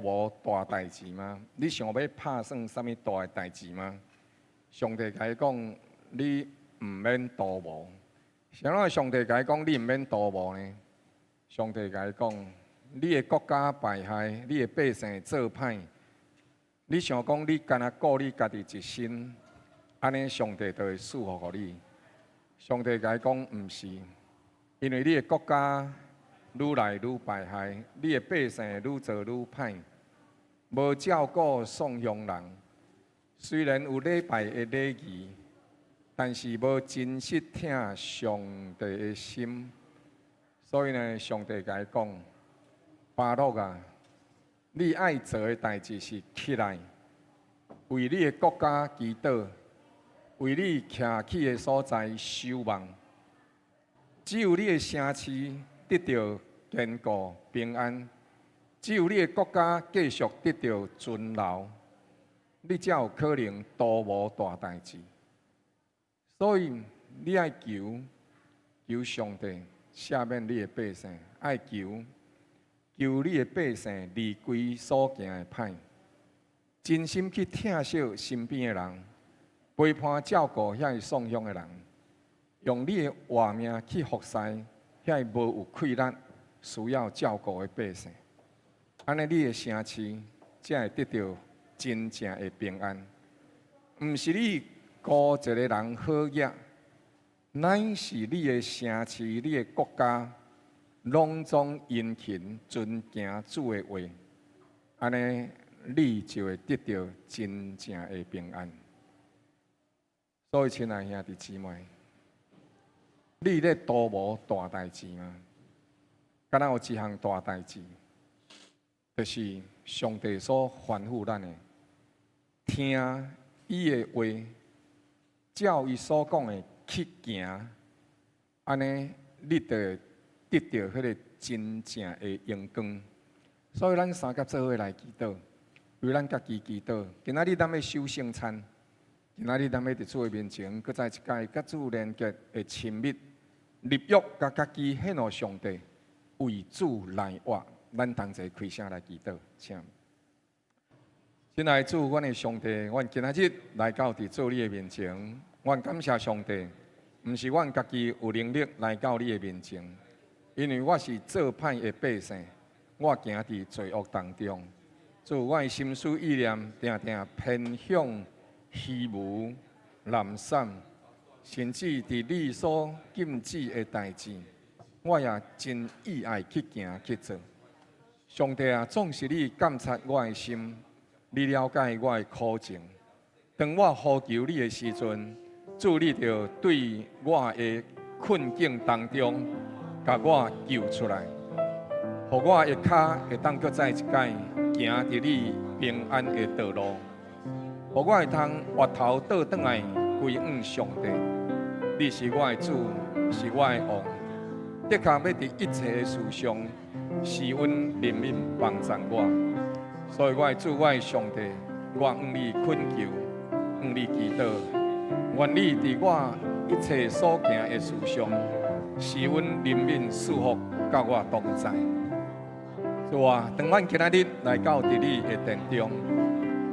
謀大代誌嗎？你想欲拍算啥物大的代誌嗎？上帝共伊講，你毋免圖謀。啥物上帝共伊講，你毋免圖謀呢？上帝共伊講，你的國家敗害，你的百姓做歹，你想講你干焦顧你家己一身，按呢上帝就會賜福予你。上帝共伊講，毋是，因為你的國家愈來愈敗害，你的百姓愈做愈歹，無照顧喪鄉人。雖然有禮拜的禮儀，但是無真實疼上帝的心。所以呢，上帝共伊講：巴錄啊，你愛做的代誌是起來，為你的國家祈禱，為你徛起的所在守望。只有你的城市得著堅固平安，只有你的國家繼續得著存留，你才有可能圖謀大代誌。所以你愛求求上帝赦免你的百姓，愛求求你的百姓離開所行的歹，真心去疼惜身邊的人，陪伴照顧遐个喪鄉的人，用你的活命去服侍遐个無有氣力需要照顧的百姓，按呢你的城市才會得著真正的平安。毋是你孤一个人好額，乃是你的城市、你的國家，攏總殷勤遵行主的話，按呢你就會得著真正的平安。所以，親愛兄弟姊妹，你咧圖謀大代誌嗎？敢若有一項大代誌，就是上帝所吩咐咱的，聽伊的話，照伊所講的去行，按呢，你就會得著彼个真正的榮光。所以，咱三佮做伙來祈禱，為咱家己祈禱。今仔日咱欲守聖餐，今仔日咱欲佇主的面前，閣再一擺佮主連結的親密，立約共家己獻予上帝，為主來活。咱同齊開聲來祈禱，請。親愛的主，阮的上帝，阮今仔日來到佇主你的面前，阮感謝上帝，毋是阮家己有能力來到你的面前，因為我是做歹的百姓，我行佇罪惡當中。主，我的心思意念定定偏向虛無、懶散，甚至佇你所禁止的代誌，我也真意愛去行去做。上帝啊，總是你監察我的心，你了解我的苦情。當我呼求你的時陣，主你就對我的困境當中，共我救出來，予我的跤會當閣再一擺行佇你平安的道路，予我會通回頭倒轉來歸向上帝。你是我的主，是我的王，的確欲佇一切的事上施恩憐憫幫助我。所以我的主，我的上帝，我向你懇求，向你祈禱，願你佇我一切所行的事上，施恩憐憫賜福，佮我同在。主啊，當阮今仔日來到佇你的殿中，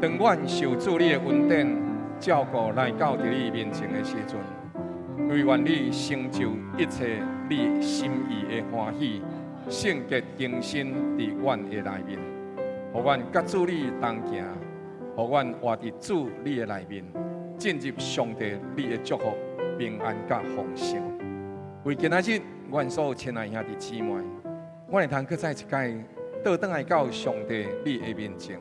當阮受主你的恩典照顧來到佇你面前的時陣，惟願你成就一切你心意的歡喜，聖潔更新佇阮的內面，予阮佮主你同行，予阮活佇主你的內面，進入上帝你的祝福、平安佮豐盛。為今仔日，阮所有親愛兄弟姊妹，阮會通閣再一擺倒轉來到上帝你的面前。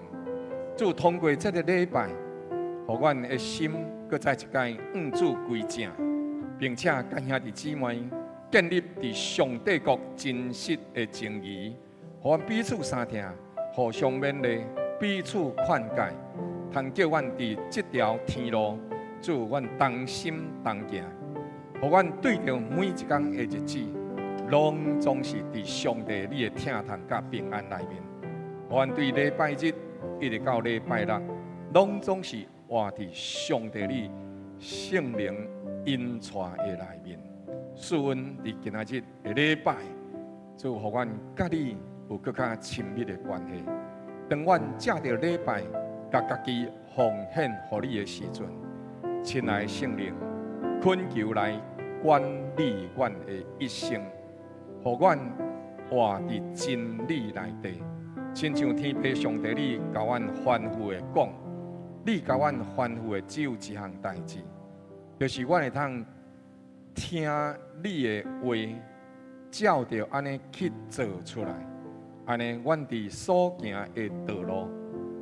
主通過這个禮拜，予阮的心閣再一擺向主歸正，並且佮兄弟姊妹建立佇上帝國真實的情誼，予阮彼此相疼，互相勉勵，彼此勸誡，通叫阮佇這條天路，主阮同心同行，予阮對著每一工的日子，攏總是佇上帝你的疼痛佮平安內面。予阮對禮拜日一直到禮拜六，攏總是活佇上帝你聖靈引帶的內面。賜恩佇今仔日的禮拜，主予阮佮你有閣較親密的關係。當阮藉著禮拜，共家己奉獻予你的時陣，親愛的聖靈，懇求來管理阮的一生，予阮活佇真理內底，親像天父上帝你共阮吩咐的講，你共阮吩咐的只有一項代誌，就是阮會通聽你的話，照著按呢去做出來，按呢阮佇所行的道路，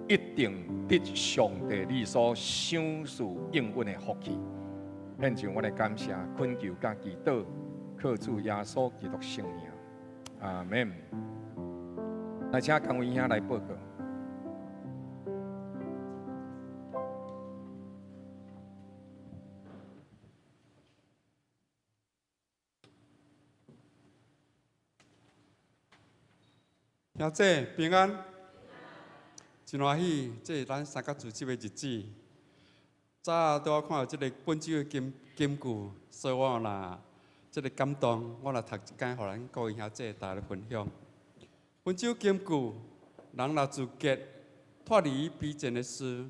一定得上帝你所賞賜應允的福氣。獻上阮的感謝、懇求佮祈禱，靠主耶穌基督聖名，阿們。來，請江偉兄來報告。兄姊平安，真歡喜，這是咱三角組織的日子。早拄仔看著這个本周的金金句，所以我若這个感動，我來讀一間，予咱各位兄姊大家分享。本周金句，人若自潔，脫離卑賤的事，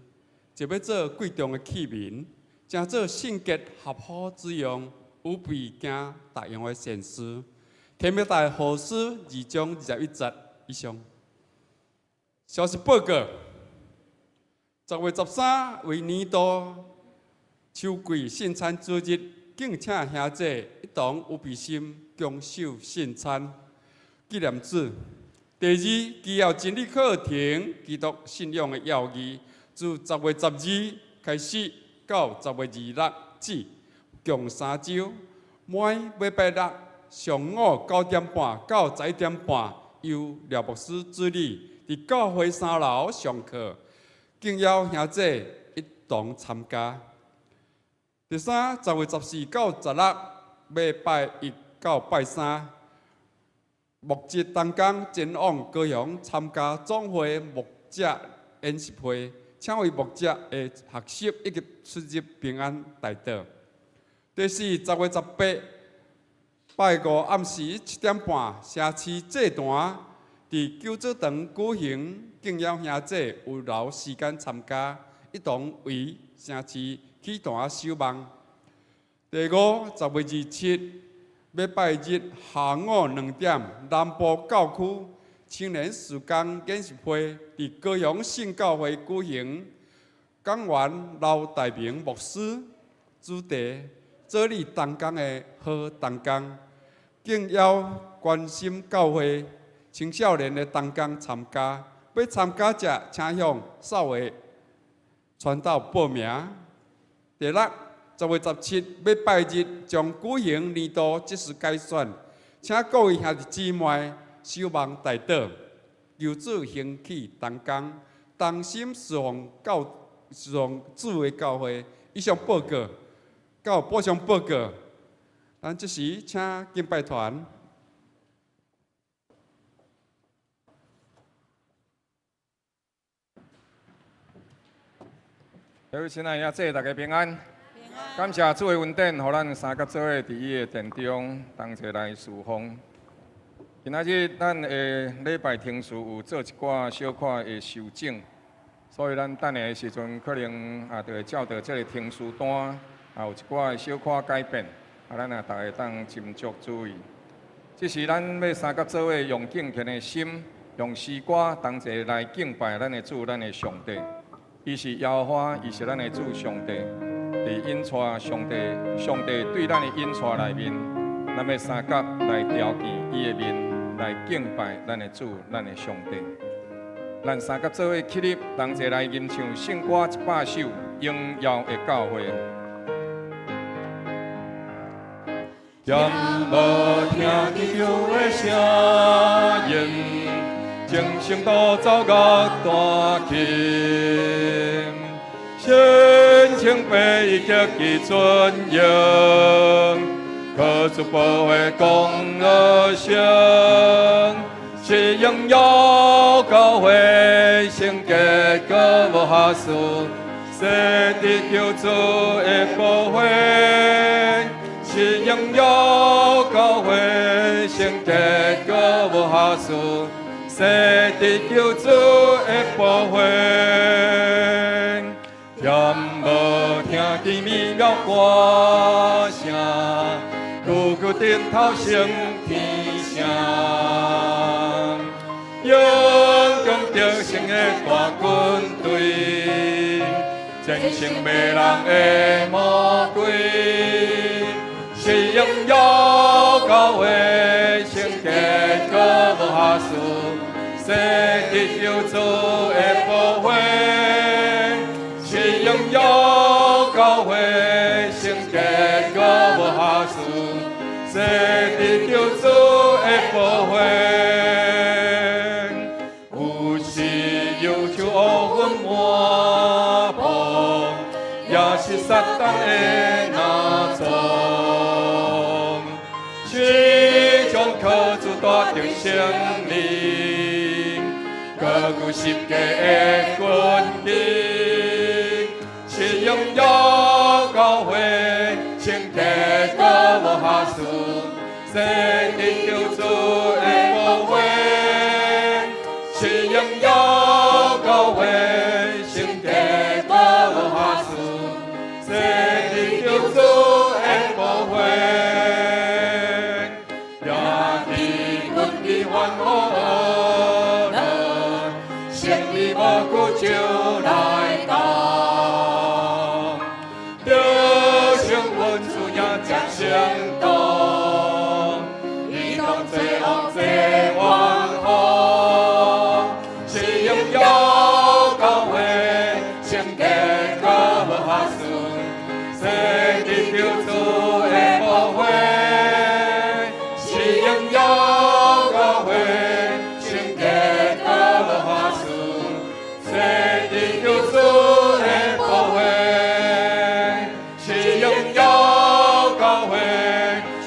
就欲做貴重的器皿，成做聖潔合乎之用，預備行各樣的善事。提摩太後書二章21節以上。消息報告：10月13為年度秋季聖餐主日，敬請兄姊一同預備心，共守聖餐，紀念主。第二，基要真理課程，基督信仰的要義，自10月12開始到10月26止，共3週，每禮拜六上午9點半到11點半，由廖牧師主理，佇教會3樓上課，敬邀兄姊一同參加。第三，10月14到16，禮拜一到拜三，牧職同工前往高雄參加總會牧者研習會，請為牧者的學習以及出入平安代禱。第四，10月18，拜五暗時7點半，城市祭壇佇九祖堂舉行，敬邀兄姊有留時間參加，一同為城市起壇守望。第五，10月27，禮拜日下午2點，南部教區青年事工研習會佇高雄聖教會舉行，講員劉大明牧師主題，做你同工的好同工，敬邀關心教會青少年的同工參加，欲參加者請向少偉傳道報名。第六，10月17禮拜日將舉行年度執事改選，請各位兄弟姊妹守望代禱，求主興起同工，同心侍奉教侍奉主的教會。以上報告，到補充報告。咱這時請敬拜團。各位親愛的兄姊，大家平安。感謝主的恩典，予咱三甲做伙佇伊的殿中同齊來侍奉。今仔日咱的禮拜程序有做一寡小可的修正，所以咱等下的時陣可能也就會照著這个程序單，也有一寡小可改變，啊，咱也逐家當斟酌注意。這是咱欲三甲做伙用敬虔的心，用詩歌同齊來敬拜咱的主，咱的上帝。伊是耶和華，伊是咱的主上帝。佇引帶上帝，上帝對咱的引帶內面，咱欲三甲來朝見伊的面，來敬拜咱的主，咱的上帝。咱三甲做伙起立，同齊來吟唱聖歌100首，榮耀的教會。踮無聽見救的聲音，精神獨奏樂彈琴，神情悲劇的尊榮，可主保護講樂聲，是榮耀教會聖潔閣無瑕疵，洗滌救主的寶血，是榮耀教會聖潔閣無瑕疵，洗洗得救主的寶血，敢無聽見美妙歌聲，久久得頭升天聲，勇敢得勝的大軍隊，戰勝迷人的魔鬼，是榮耀教會，聖潔閣無瑕疵，洗得救主的寶血，是榮耀教會，聖潔閣無瑕疵，洗得救主的寶血。有時憂愁烏雲滿布，也是撒旦的哪種，始終靠主帶著勝利，高舉十架的軍旗，是榮耀教會，聖潔閣無瑕疵，洗得救主的寶血，是榮耀教會，聖潔閣無瑕疵，洗得救主的寶血，也伫軍旗歡呼樂，勝利無久就來到，得勝阮主也將行動，一同做王做王后，是榮耀教會，聖潔閣無瑕疵，洗得救主的寶血，是榮耀教會，聖潔閣無瑕疵，洗得救主的寶血，是榮耀教會，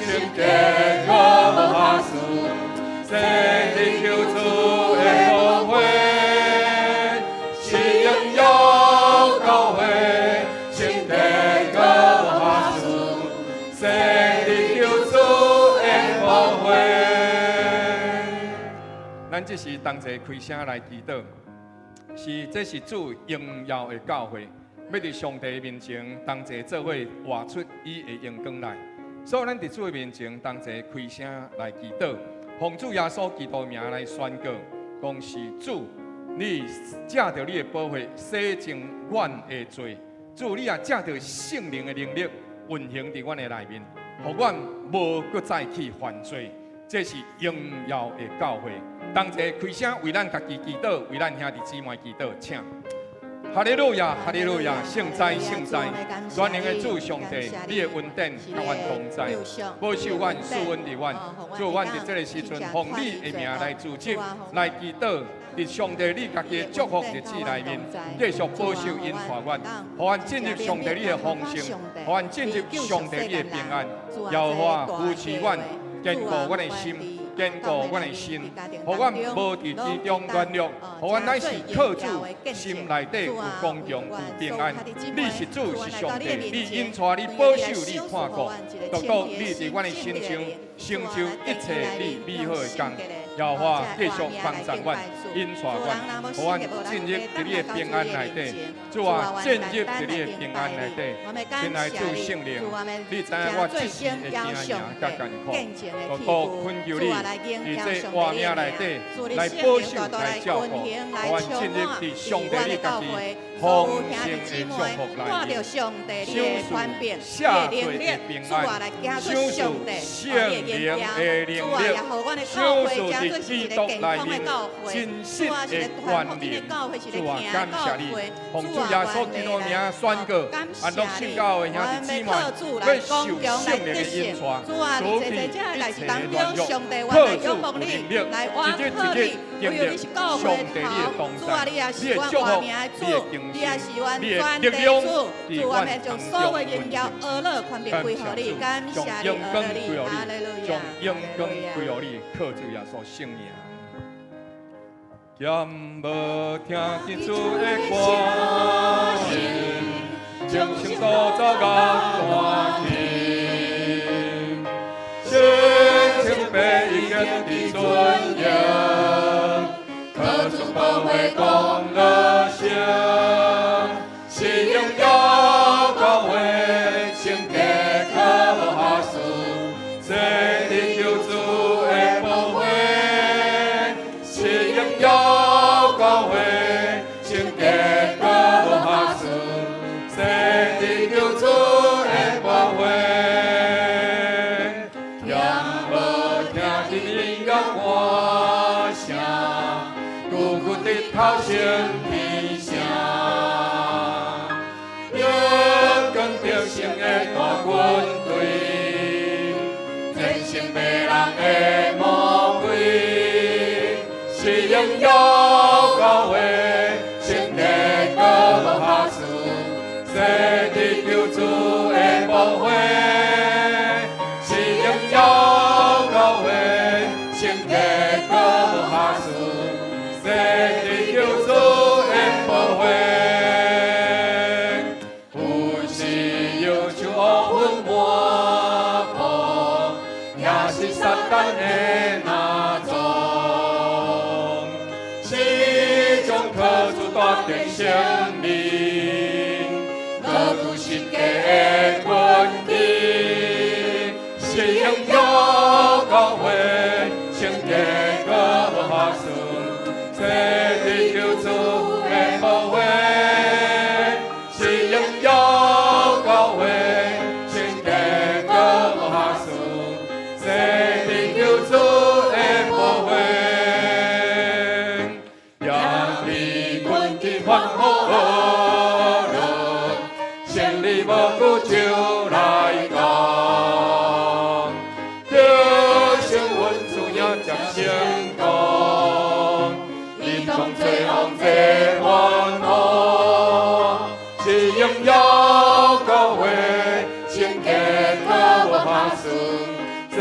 聖潔閣無瑕疵，洗得救主的寶血，是榮耀教會，聖潔閣無瑕疵，洗得救主的寶血。咱這時同齊開聲來祈禱，是這是主榮耀的教會，欲佇上帝面前同齊做伙活出伊的榮光來。所以，咱佇主的面前同齊開聲來祈禱，奉主耶穌基督名來宣告，講是主，你藉著你的寶血洗淨阮的罪，主你也藉著聖靈的能力運行佇阮的內面，予阮無閣再去犯罪。這是榮耀的教會，同齊開聲為咱家己祈禱，為咱兄弟姊妹祈禱，請。哈利路亞，哈利路亞，聖哉聖哉，全能的主上帝，你的恩典佮阮同在，保守阮，賜恩佇阮，主阮佇這个時陣，奉你的名來組織，來祈禱，佇上帝你家己的祝福日子內面，繼續保守引帶阮，予阮進入上帝你的豐盛，予阮進入上帝你的平安，耶和華扶持阮，堅固阮的心，堅固阮的心，予阮無佇其中軟弱，予阮乃是靠主心內底有剛強有平安。你是主是上帝，你引帶你保守你看顧，獨獨你佇阮的身上成就一切你美好的工。耶和華繼續幫助阮，引帶阮，予阮進入佇你的平安內底。主啊，進入佇你的平安內底。親愛主聖靈，你知影我這時的驚惶佮艱苦，獨獨懇求你，佇這活命內底來保守來照顧，予阮進入佇上帝你家己豐盛的祝福內面，賞賜赦罪的平安，賞賜聖靈的能力，賞賜佇基督內面真實的關聯。主啊，感謝你，奉主耶穌基督名宣告，安樂信教的兄弟姊妹，欲受聖靈的引帶，除去一切的軟弱，靠主有能力，一日一日經歷上帝你的同在，你的祝福，你的更新，你的力量，佇阮當中運行。感謝主，將榮光歸予你，將榮光歸予你，靠主耶穌聖名。敢無聽見主的歌聲，精神鼓噪樂彈琴，身穿白衣行佇尊榮，會講樂聲，是榮耀教會聖潔閣無瑕疵，坐佇救主的寶血，是榮耀教會聖潔閣無瑕疵，坐佇救主的寶血。聽無聽見音樂歌聲，久久直頭升天城，榮光得勝的大軍隊，戰勝迷人的魔鬼，是榮耀教會聖潔閣無瑕疵，坐佇救主的寶血，是榮耀教會聖潔閣無瑕疵，坐佇救主的寶血。有時搖手烏雲滿布，也是撒旦的哪種，始終靠主帶得勝利，高舉十架的軍旗，是榮耀教會聖潔閣無瑕疵，坐佇救主的寶血，是榮耀教會聖潔閣無瑕疵，坐佇救主的寶血。耶利軍旗歡呼樂，勝利無久就來到，得勝阮主也接成功，一同做王做歡呼，是榮耀教會聖潔閣無瑕疵，坐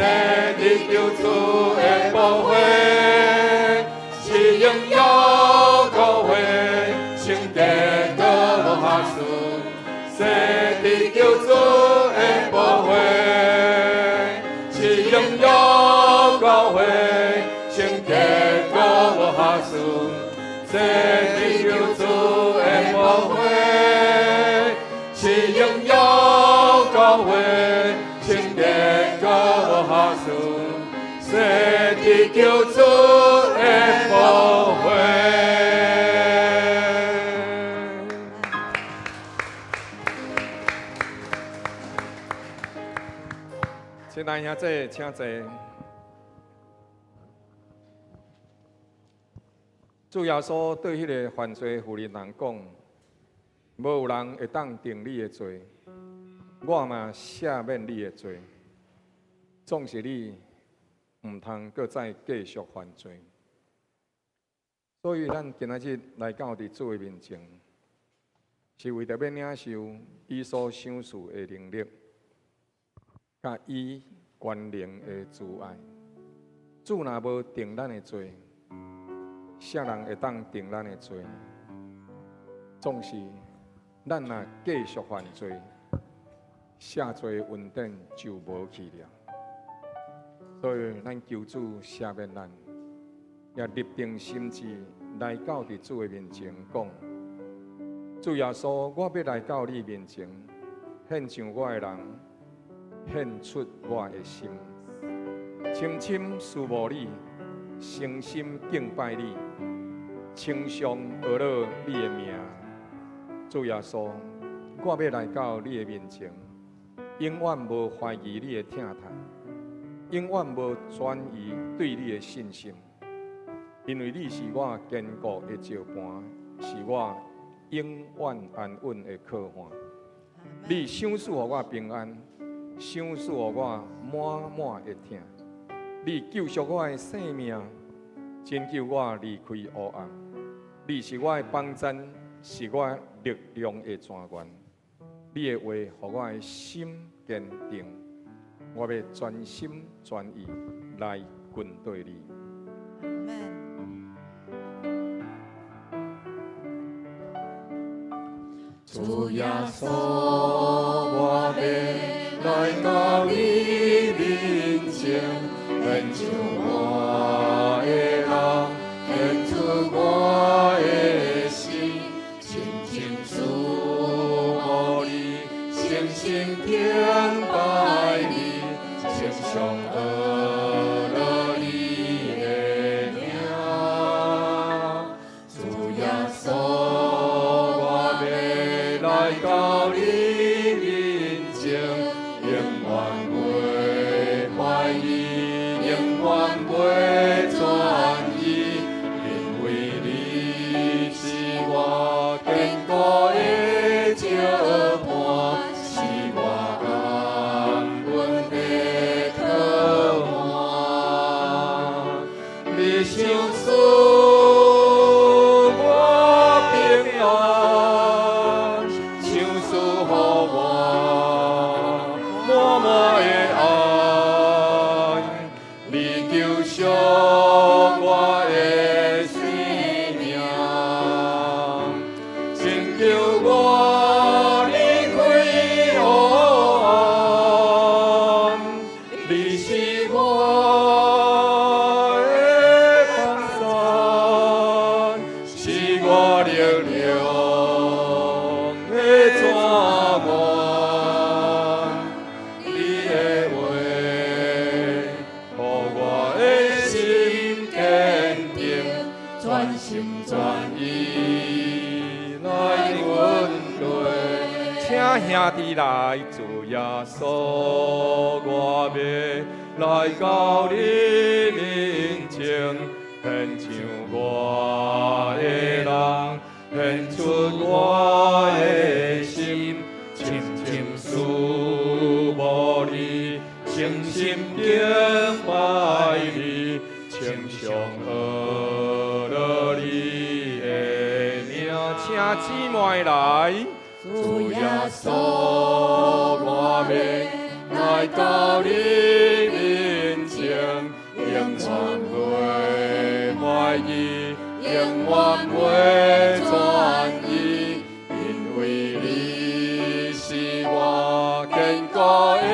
佇救主的寶血，是榮耀教會聖潔閣無瑕疵，坐佇救主的寶血，是榮耀教會聖潔閣無瑕疵，坐佇救主的寶血，是榮耀教會聖潔閣無瑕疵，坐佇救主的寶血。親愛兄弟，請坐。主耶穌對彼个犯罪婦人人講：無有人會當定你的罪，我嘛赦免你的罪。總是你毋通閣再繼續犯罪。所以，咱今仔日來到佇主的面前，是為著欲領受伊所賞賜的能力，佮伊權能的慈愛。主若無定咱的罪，啥人會當定咱的罪？總是咱若繼續犯罪，赦罪的恩典就無去了。所以，咱求主赦免咱，也立定心志來到佇主的面前講：主耶穌，我欲來到你面前，獻上我的人，獻出我的心，深深思慕你，誠心敬拜你，稱頌阿樂你的名。主耶穌，我欲來到你的面前，永遠無懷疑你的疼痛，永遠無轉移對你的信心，因為你是我堅固的石磐，是我永遠安穩的靠岸。你賞賜予我平安，賞賜予我滿滿的疼。你救贖我的性命，拯救我離開黑暗。你是我的幫贊，是我力量的泉源。你的話予我的心堅定，我欲全心全意來跟隨你。阿們。主耶穌，我欲來到你面前，獻上我的人，獻出我的敬拜你，稱頌阿樂你的名。主耶穌，我欲來到你面前，永遠袂懷疑，永遠袂轉移，因為你是我堅固的石磐，是我安穩的靠岸。你賞賜我平安，賞賜予我滿滿的愛，你救贖我的性命，拯救我離開黑暗。你是我的寶山，是我力量的泉源。你的話，予我的心堅定，全心全意來跟隨。請兄弟來，主耶穌，我欲來到你面前，獻上我的人，獻出我的心，深深思慕你，誠心敬拜你，稱頌阿樂你的名。請姊妹來。主耶穌，我欲來到你面前，永遠袂懷疑，永遠袂轉移，因為你是我堅固的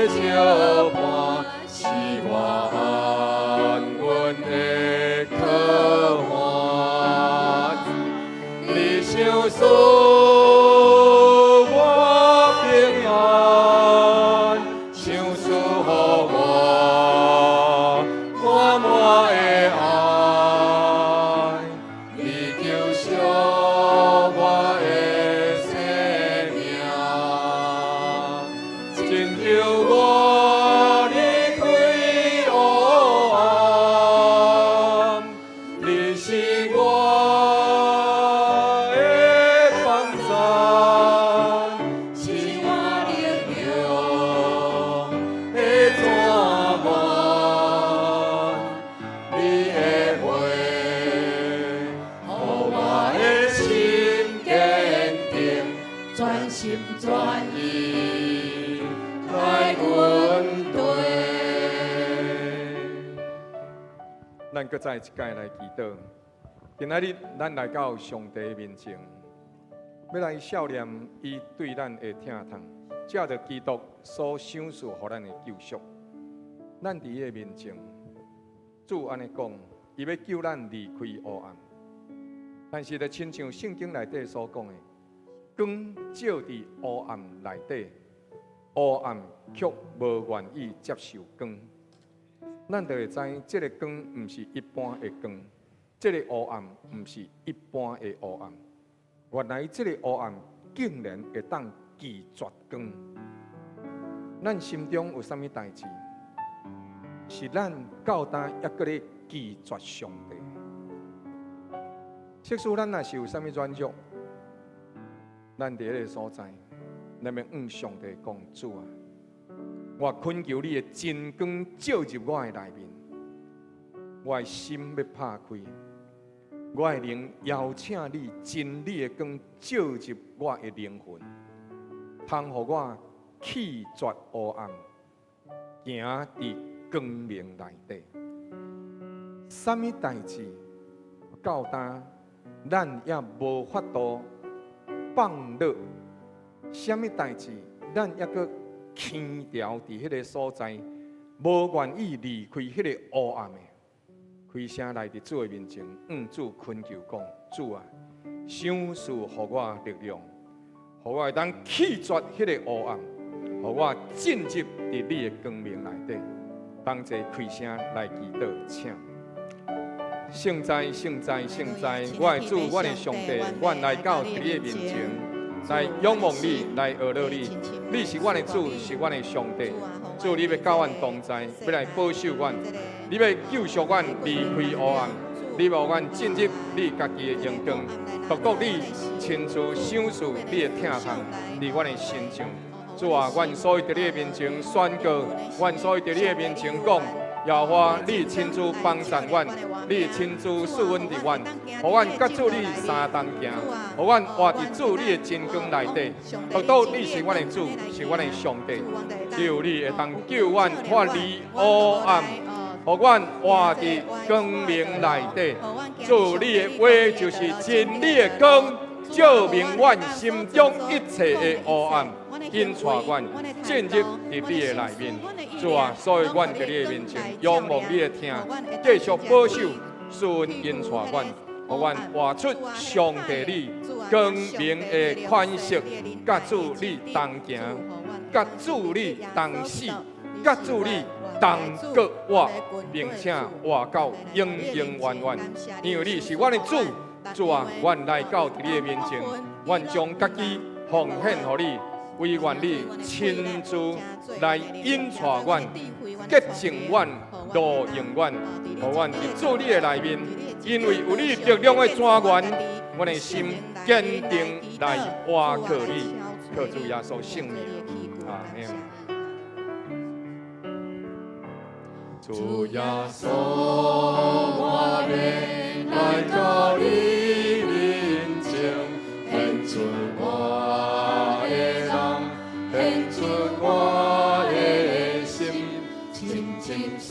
石磐，是我安穩的靠岸。你賞賜我平安，賞賜予我滿滿的愛，你救贖我的性命，拯救我離開黑暗。你是我的寶山，是我力量的泉源。你的話，予我的心堅定，全心全意來跟隨。咱閣再一擺來祈禱。今仔日咱來到上帝面前，欲來數念伊對咱的疼痛，藉著基督所賞賜予咱的救贖。咱佇伊的面前，主按呢講，伊欲救咱離開黑暗。但是，就親像聖經內底所講的，光照佇黑暗內底，黑暗卻無願意接受光。咱就會知，這个光毋是一般的光，這个黑暗毋是一般的黑暗。原來這个黑暗竟然會當拒絕光。咱心中有啥物代誌，是咱到今猶閣咧拒絕上帝？即使咱若是有啥物軟弱，咱佇彼个所在，咱欲向上帝講：主啊，我懇求你的真光照入我的內面，我的心欲拍開，我的靈邀請你真理的光照入我的靈魂，通予我棄絕黑暗，行佇光明內底。啥物代誌到今，咱也無法度放落？啥物代誌，咱猶閣牽牢佇彼个所在，無願意離開彼个黑暗的？開聲來佇主的面前，向主懇求講：主啊，賞賜予我力量，予我會當棄絕彼个黑暗，予我進入佇你的光明內底，同齊開聲來祈禱，請。聖哉，聖哉，聖哉！我的主，我的上帝，阮來到佇你的面前，來仰望你，來學樂你。你是阮的主，是阮的上帝。主，你欲佮阮同在，欲來保守阮，你欲救贖阮離開黑暗，你欲予阮進入你家己的榮光。獨獨你親自賞賜你的疼痛佇阮的身上。主啊，阮所以佇你的面前宣告，阮所以佇你的面前講。耶和華，你親自幫贊阮，你親自賜恩佇阮，予阮佮主你相同行，予阮活佇主你的真光內底。獨獨你是阮的主，是阮的上帝，只有你會當救阮脫離黑暗，予阮活佇光明內底。主，你的話就是真理的光，照明阮心中一切的黑暗。引帶阮進入佇你的內面，主啊，所以阮佇你的面前仰望你的疼，繼續保守賜恩引帶阮，予阮活出上帝你光明的款式，佮主你同行，佮主你同死，佮主你同閣活，並且活到永永遠遠。因為你是阮的主，主啊，阮來到佇你的面前，阮將家己奉獻予你。惟願你親自來引帶阮、潔淨阮、路用阮，予阮佇主你的內面，因為有你力量的泉源，阮的心堅定來倚靠你，靠主耶穌聖名，阿們。主耶穌，我欲來到你面前，獻出我的人，獻出我的心，深深思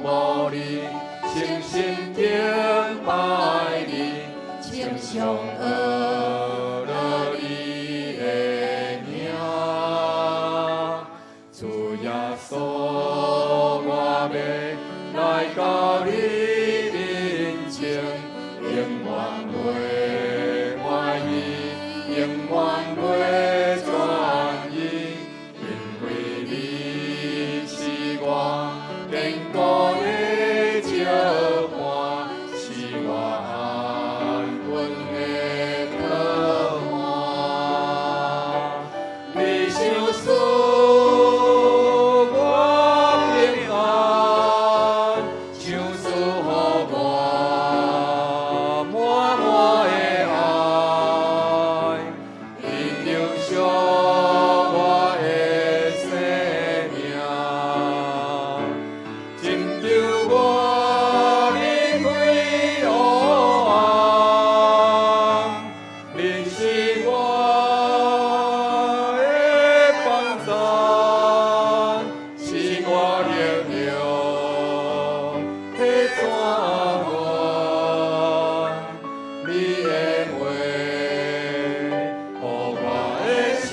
慕你，誠心敬拜你，親像學樂你的名。主耶穌，我欲來到你面前，永遠袂懷疑，永遠袂轉移，因為你是我堅固的石磐，是我安穩的靠岸。你賞賜我平安，賞賜予我滿滿的愛，你救贖我的生命，拯救我離開黑暗。你是我的幫贊，是我力量的泉源。你的話，予我的心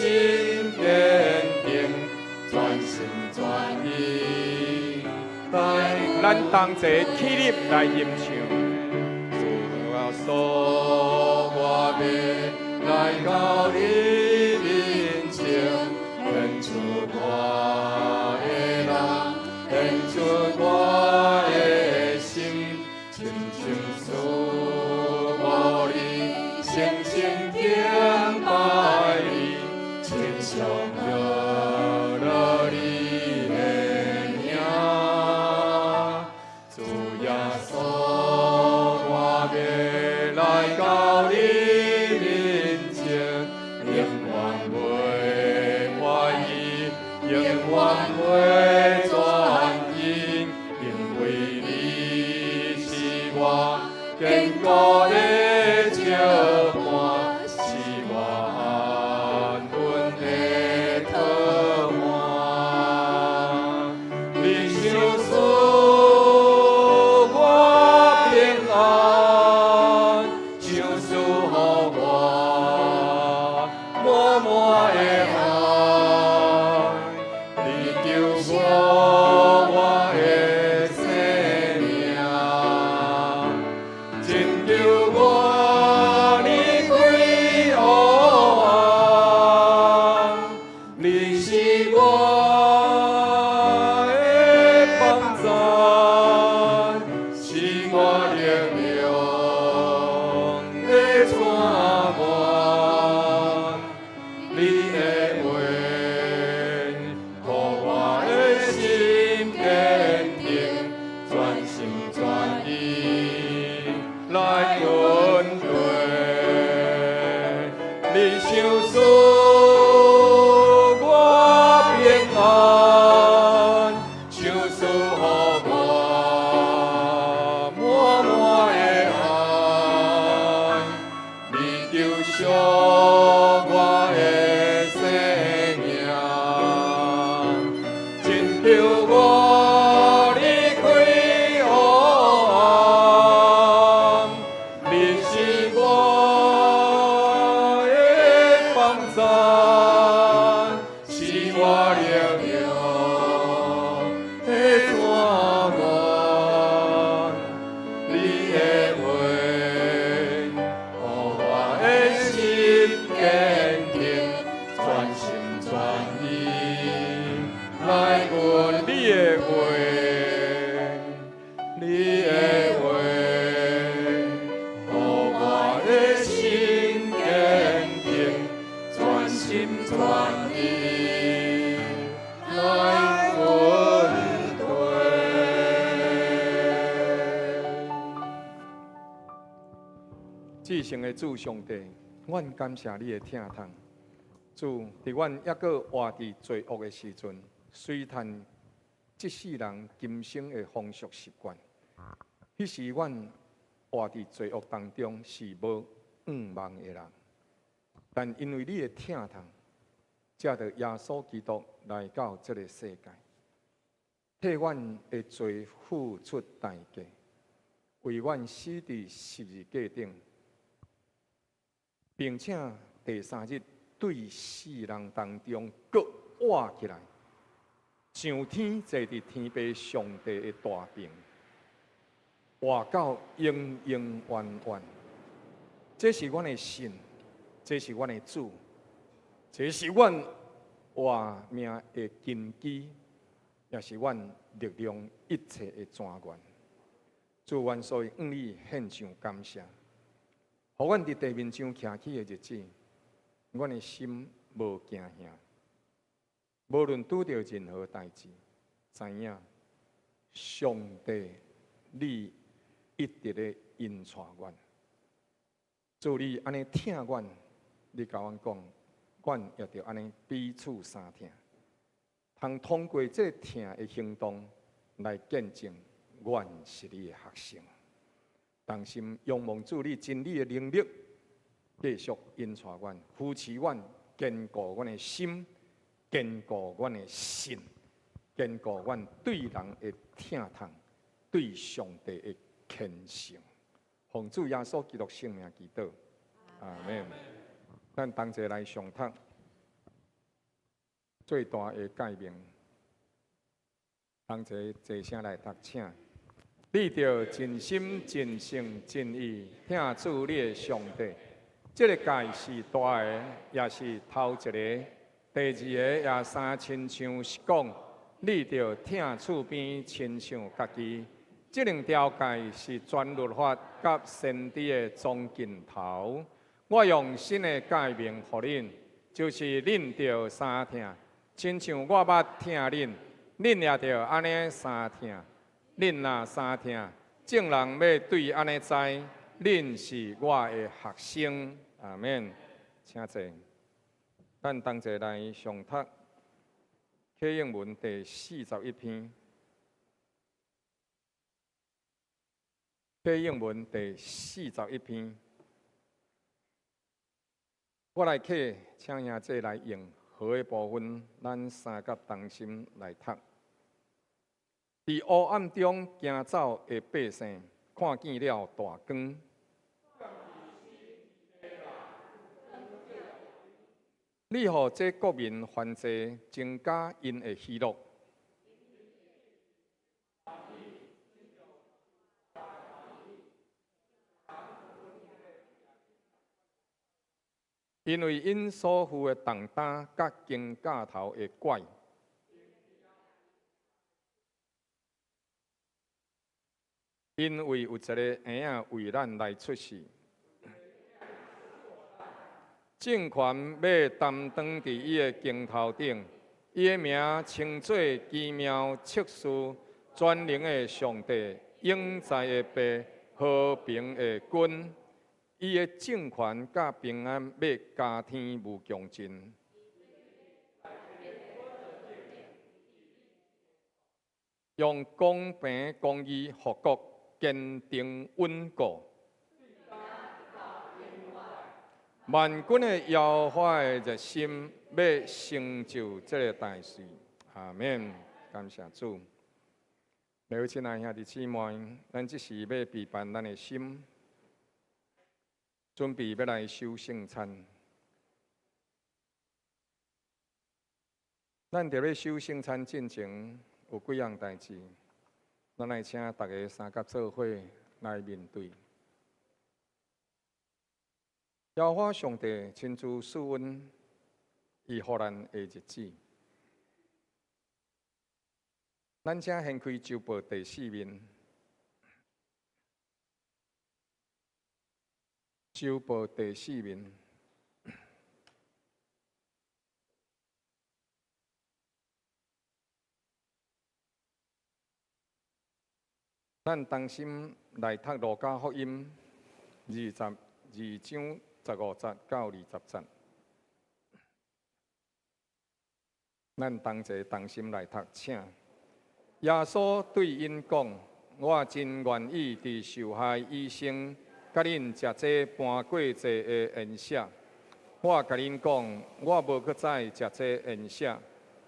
堅定，全心全意來。咱同齊起立來吟唱。主耶穌，我欲來到你面前，獻出我的人，獻出我的心，深深思慕你，誠心敬拜你，親像學樂你的名。主耶穌，我欲來到你面前，永遠袂懷疑，永遠袂轉移，因為你是我堅固的石磐，是我安穩的靠岸。你賞賜我平安，賞賜予我滿滿的愛，你救我。是我的幫贊，是我力量的泉源。你的話，予我的心堅定，全心全意來跟隨。你賞賜我平安，賞賜予我滿滿的愛。你救贖我的生命，拯救我離開黑暗。你是我的幫贊，是我力量的泉源。你的話，予我的心堅定，全心全意來跟你的話，你的話，予我的心堅定，全心全意來跟隨。至聖的主上帝，阮感謝你的疼痛。主，佇阮猶閣活佇罪惡的時陣，隨趁這世人今生的風俗習慣，彼時阮活佇罪惡當中是無向望的人。但因為你的疼痛，藉著耶穌基督來到這个世界，替阮的罪付出代價，為阮死佇十字架頂，並且第三日對死人當中閣活起來，上天坐佇天父上帝的大爿，活到永永遠遠。這是阮的神，這是阮的主，這是阮活命的根基，也是阮力量一切的泉源。主，阮所以向你獻上感謝，予阮佇地面上徛起的日子，阮的心無驚嚇，無論拄著任何代誌，知影上帝你一直咧引帶阮。主，你按呢疼阮，你共阮講，阮也著按呢彼此相疼，通通過這個疼的行動來見證阮是你的學生。同心仰望主你真理的能力，繼續引帶阮、扶持阮、堅固阮的心、堅固阮的信、堅固阮對人的疼痛、對上帝的虔誠。奉主耶穌基督聖名祈禱，阿們。咱同齊來誦讀最大的誡命，同齊齊聲來讀，請。你著盡心、盡性、盡意疼主你的上帝。這个誡是大的，也是頭一個。第二個也相親像是講，你著疼厝邊親像家己。這兩條誡是全律法佮先知的總盡頭。我用新的誡命予恁，就是恁著相疼，親像我捌疼恁，恁也著按呢相疼。恁若相疼，眾人欲對按呢知，恁是我的學生。阿們。請坐。咱同齊來誦讀啟應文第41篇。啟應文第41篇，我來啟，請兄弟來用和的部分，咱三甲同心來讀。佇黑暗中行走的百姓，看見了大光。你予這國民燔祭，增加𪜶的喜樂。因為𪜶所負的重擔佮經架頭的拐。因為有一個嬰仔為咱來出世，政權欲擔當佇伊的肩頭頂，伊的名稱做奇妙策士、全能的上帝、永在的父、和平的君。伊的政權佮平安欲加添無窮盡。用公平公義復國，堅定穩固。萬軍的耶和華的熱心欲成就這个大事。阿們，感謝主。各位親愛兄弟姊妹，咱這時欲備辦咱的心，準備欲來守聖餐。咱佇咧守聖餐進前，有幾項代誌，咱來請逐家相佮做伙來面對。耶和華上帝親自賜阮伊予咱的日子。咱請掀開周報第四面，周報第四面。咱同心來讀《路加福音》22章15節到20節。咱同齊同心來讀，請。耶穌對𪜶講：我真願意佇受害以先，佮恁食這盤過節的筵席。我共恁講，我無閣再食這筵席，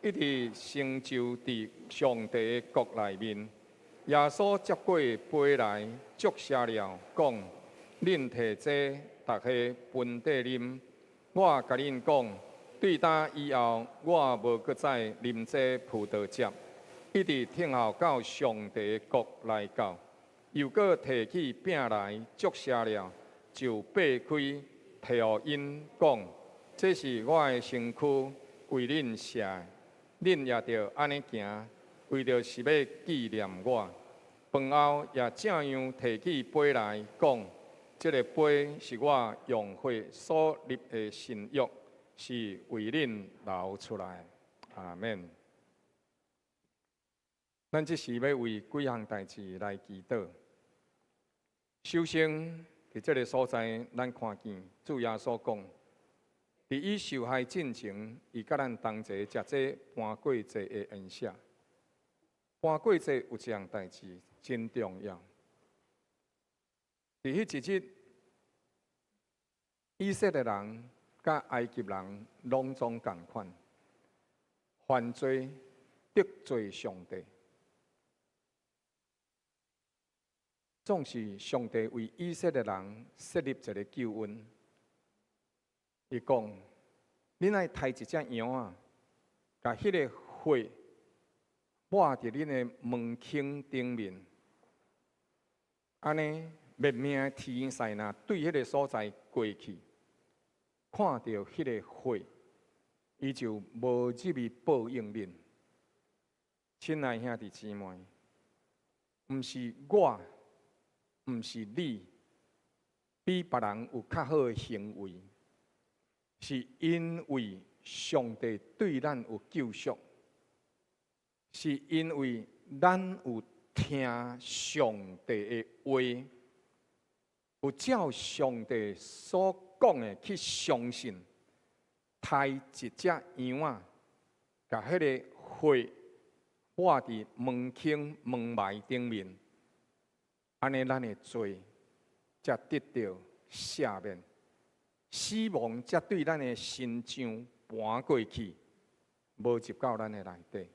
一直成就佇上帝的國內面。耶穌接過杯來，祝謝了，講：恁提這，逐家分綴啉。我共恁講，對今以後，我無閣再啉這葡萄汁，一直等候到上帝的國來到。又閣提起餅來，祝謝了，就擘開，提予𪜶講：這是我的身軀，為恁捨的，恁也著按呢行，為著是欲紀念我。飯後也照樣提起杯來，講：這个杯是我用血所立的新約，是為恁流出來。阿們。咱這時欲為幾項代誌來祈禱。首先，佇這个所在，咱看見主耶穌講，佇伊受害進前，伊佮咱同齊食這盤過節的筵席。盤過節有一項代誌真重要。佇彼一日，以色列人佮埃及人攏總仝款，犯罪得罪上帝。總是上帝為以色列人設立一个救恩。伊講：恁愛刣一隻羊仔，共彼个血抹佇恁的門框頂面，按呢滅命的天使若對彼个所在過去，看著彼个血，伊就無入去報應恁。親愛兄弟姊妹，毋是我，毋是你，比別人有較好的行為，是因為上帝對咱有救贖，是因為咱有聽上帝的話，有照上帝所講的去相信，刣一隻羊仔，共彼个血抹佇門框門楣頂面，按呢咱的罪才得著赦免，死亡才對咱的身上盤過去，無入到咱的內底。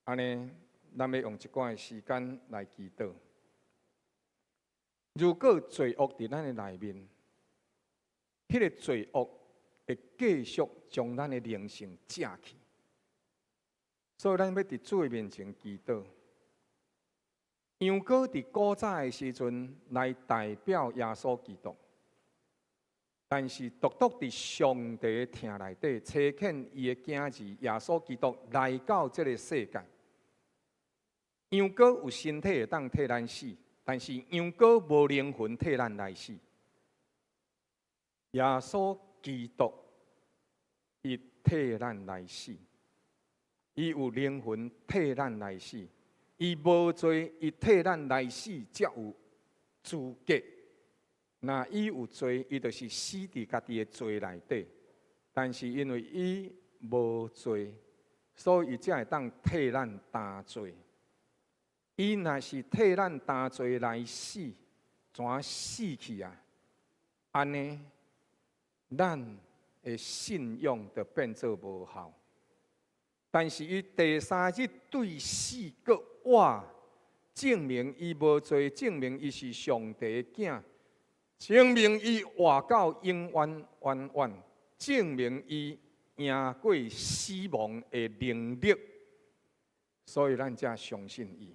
按呢，咱欲用一寡的時間來祈禱。如果罪惡佇咱的內面，彼个罪惡會繼續將咱的靈性食去。所以咱欲佇主的面前祈禱。羊羔佇古早的時陣來代表耶穌基督。但是獨獨佇上帝的疼內底，差遣伊的囝兒耶穌基督來到這个世界。羊羔有身體會當替咱死，但是羊羔無靈魂替咱來死。耶穌基督伊替咱來死，伊有靈魂替咱來死，伊無罪，伊替咱來死才有資格。若伊有罪，伊就是死佇家己的罪內底。但是因為伊無罪，所以伊才會當替咱擔罪。伊若是替咱擔罪來死，怎死去啊？按呢，咱的信仰就變做無效。但是伊第三日對死閣活，證明伊無罪，證明伊是上帝的囝，證明伊活到永遠遠遠，證明伊贏過死亡的能力，所以咱才相信伊。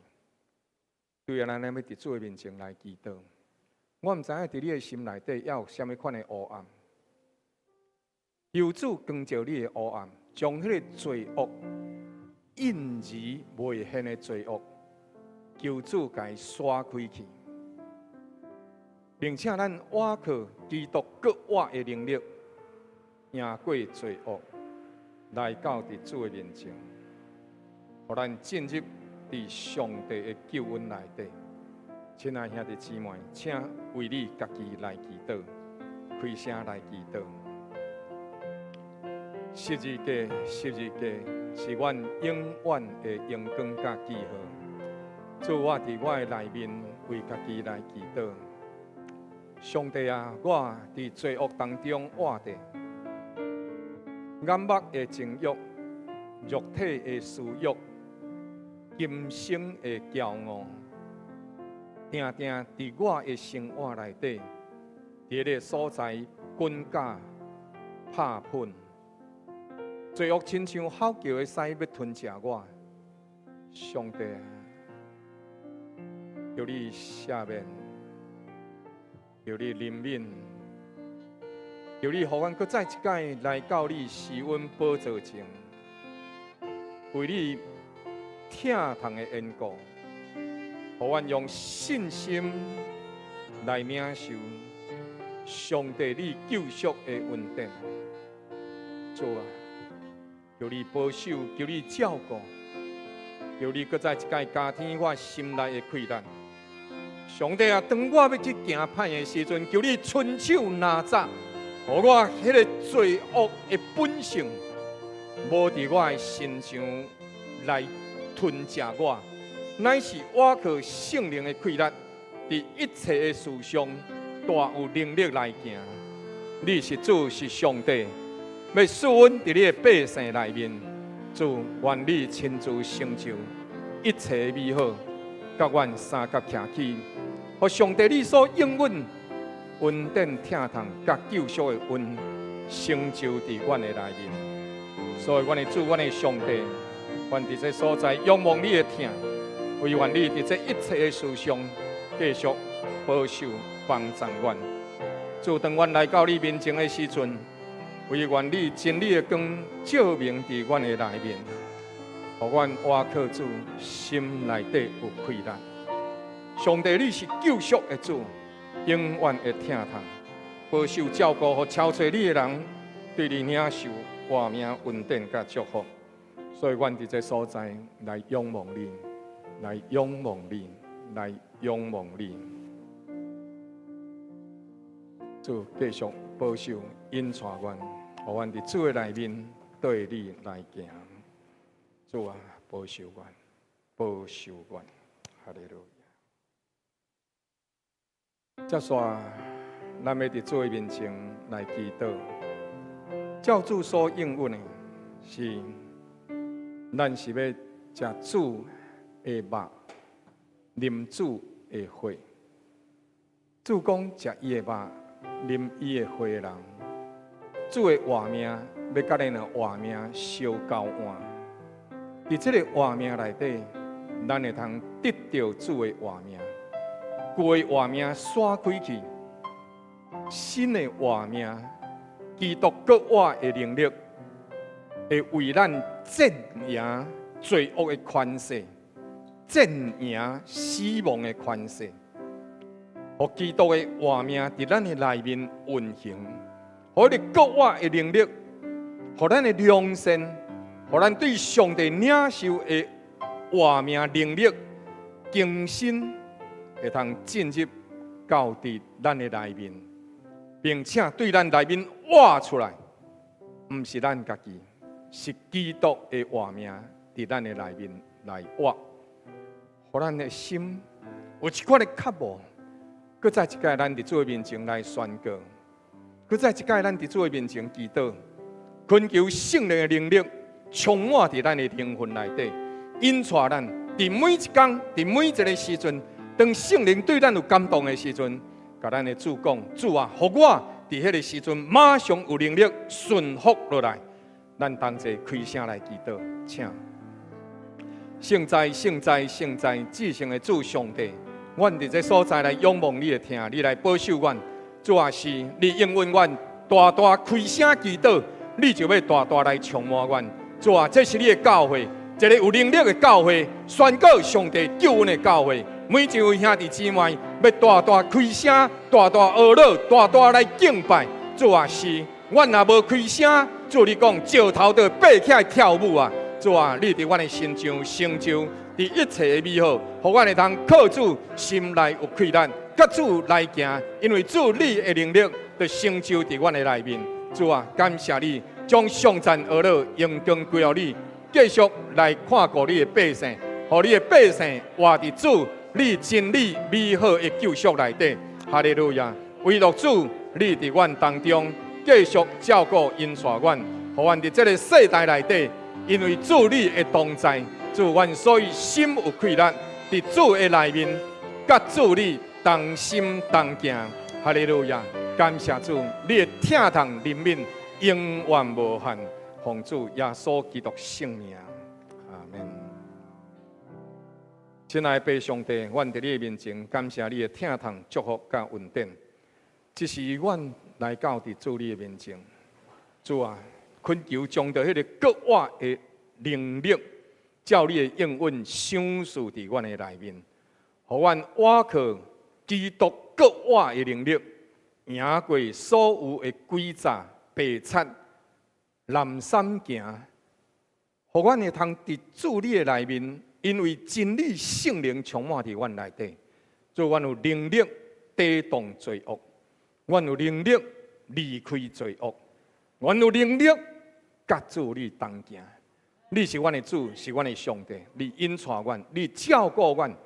對啊，咱欲佇主的面前來祈禱。我毋知影佇你的心內底猶有啥物款的黑暗，求主光照你的黑暗，將彼个罪惡隱而未現的罪惡，求主共伊刷開去，並且咱倚靠基督閣活的能力，贏過罪惡，來到佇主的面前，予咱進入佇上帝的救恩內底。親愛兄弟姊妹，請為你家己來祈禱，開聲來祈禱。十字架，十字架是阮永遠的榮光佮記號。主，我佇我的內面為家己來祈禱。上帝啊，我佇罪惡當中活著，眼目的情欲、肉體的私欲、今生的驕傲，定定佇我的生活內底，佇彼个所在滾絞拍噴，罪惡親像吼叫的獅欲吞食我。上帝啊，求你赦免，求你憐憫，求你予阮閣再一擺來到你施恩寶座前，為你疼痛的緣故，予阮用信心來領受上帝你救贖的恩典。主啊，求你保守，求你照顧，求你閣再一擺加添我心內的氣力。上帝啊，當我欲去行歹的時陣，求你伸手拿抓，予我彼个罪惡的本性，無佇我的身上來吞食我，乃是倚靠聖靈的氣力，佇一切的事上大有能力來行。你是主，是上帝，欲賜恩佇你的百姓內面，主願你親自成就一切美好，佮阮相佮徛起，予上帝你所應允恩典疼痛佮救贖的恩成就佇阮的內面。所以，阮的主，阮的上帝，阮佇這所在仰望你的疼，惟願你佇這一切的事上繼續保守幫助阮。主，當阮來到你面前的時陣，惟願你真理的光照明佇阮的內面，予阮倚靠主，心內底有氣力。上帝，你是救贖的主，永遠會疼痛，保守照顧予超揣你的人，對你領受活命恩典佮祝福。所以，阮佇這所在來仰望你，來仰望你，來仰望你。主繼續保守引帶阮，予阮佇主的內面對你來行。主啊，保守阮，保守阮，哈利路亞。接紲，咱欲佇主的面前來祈禱。照主所應允的是，咱是欲食主的肉，啉主的血。主講食伊的肉，啉伊的血的人，主的活命欲佮咱的活命相交換。佇這个活命內底，咱會通得著主的活命。舊的活命徙開去，新的活命，基督閣活的能力，會為咱戰贏罪惡的權勢，戰贏死亡的權勢。予基督的活命佇咱的內面運行，予彼個復活的能力，予咱的良善，予咱對上帝領受的活命能力更新，會通進入到佇咱的內面，並且對咱內面活出來，毋是咱家己，是基督的活命佇咱的內面來活，予咱的心有這款的渴慕。閣再一擺，咱佇主的面前來宣告；閣再一擺，咱佇主的面前祈禱，懇求聖靈的能力充滿佇咱的靈魂內底，引帶咱佇每一工、佇每一个時陣，當聖靈對咱有感動的時陣，共咱的主講：主啊，予我佇彼个時陣馬上有能力順服落來。咱同齊開聲來祈禱，請聖哉、聖哉、聖哉，至聖的主上帝。阮佇這所在來仰望你的疼，你來保守阮。主啊，是你應允阮，大大開聲祈禱，你就欲大大來充滿阮。主啊，這是你的教會，一个有能力的教會，宣告上帝救恩的教會。每一位兄弟姊妹，欲大大開聲，大大呵咾，大大來敬拜。主啊，是阮若無開聲，主你講石頭就爬起來跳舞啊！主啊，你佇阮的身上成就佇一切的美好，予阮會通靠主心內有氣力，佮主來行，因為主你的能力就成就佇阮的內面。主啊，感謝你將頌讚呵咾榮光歸予你，繼續來看顧你的百姓，予你的百姓活佇主你真理美好的救贖內底。哈利路亞！唯獨主你佇阮當中繼續照顧引帶阮，予阮佇這个世代內底，因為主你的同在。主，阮所以心有氣力，佇主的內面，佮主你同心同行。哈利路亞！感謝主，你的疼痛憐憫永遠無限。奉主耶穌基督聖名，阿門。親愛的父上帝，阮佇你的面前感謝你的疼痛、祝福佮恩典。這時阮來到佇主你的面前，主啊，懇求將著彼个復活的能力，照你的應允賞賜佇阮的內面，予阮倚靠基督復活的能力，贏過所有的詭詐、白賊、濫三行，予阮會通佇主你的內面，因為真理聖靈充滿佇阮內底，所以阮有能力抵擋罪惡，阮有能力離開罪惡，阮有能力佮主你同行。你是阮的主，是阮的上帝，你引帶阮，你照顧阮，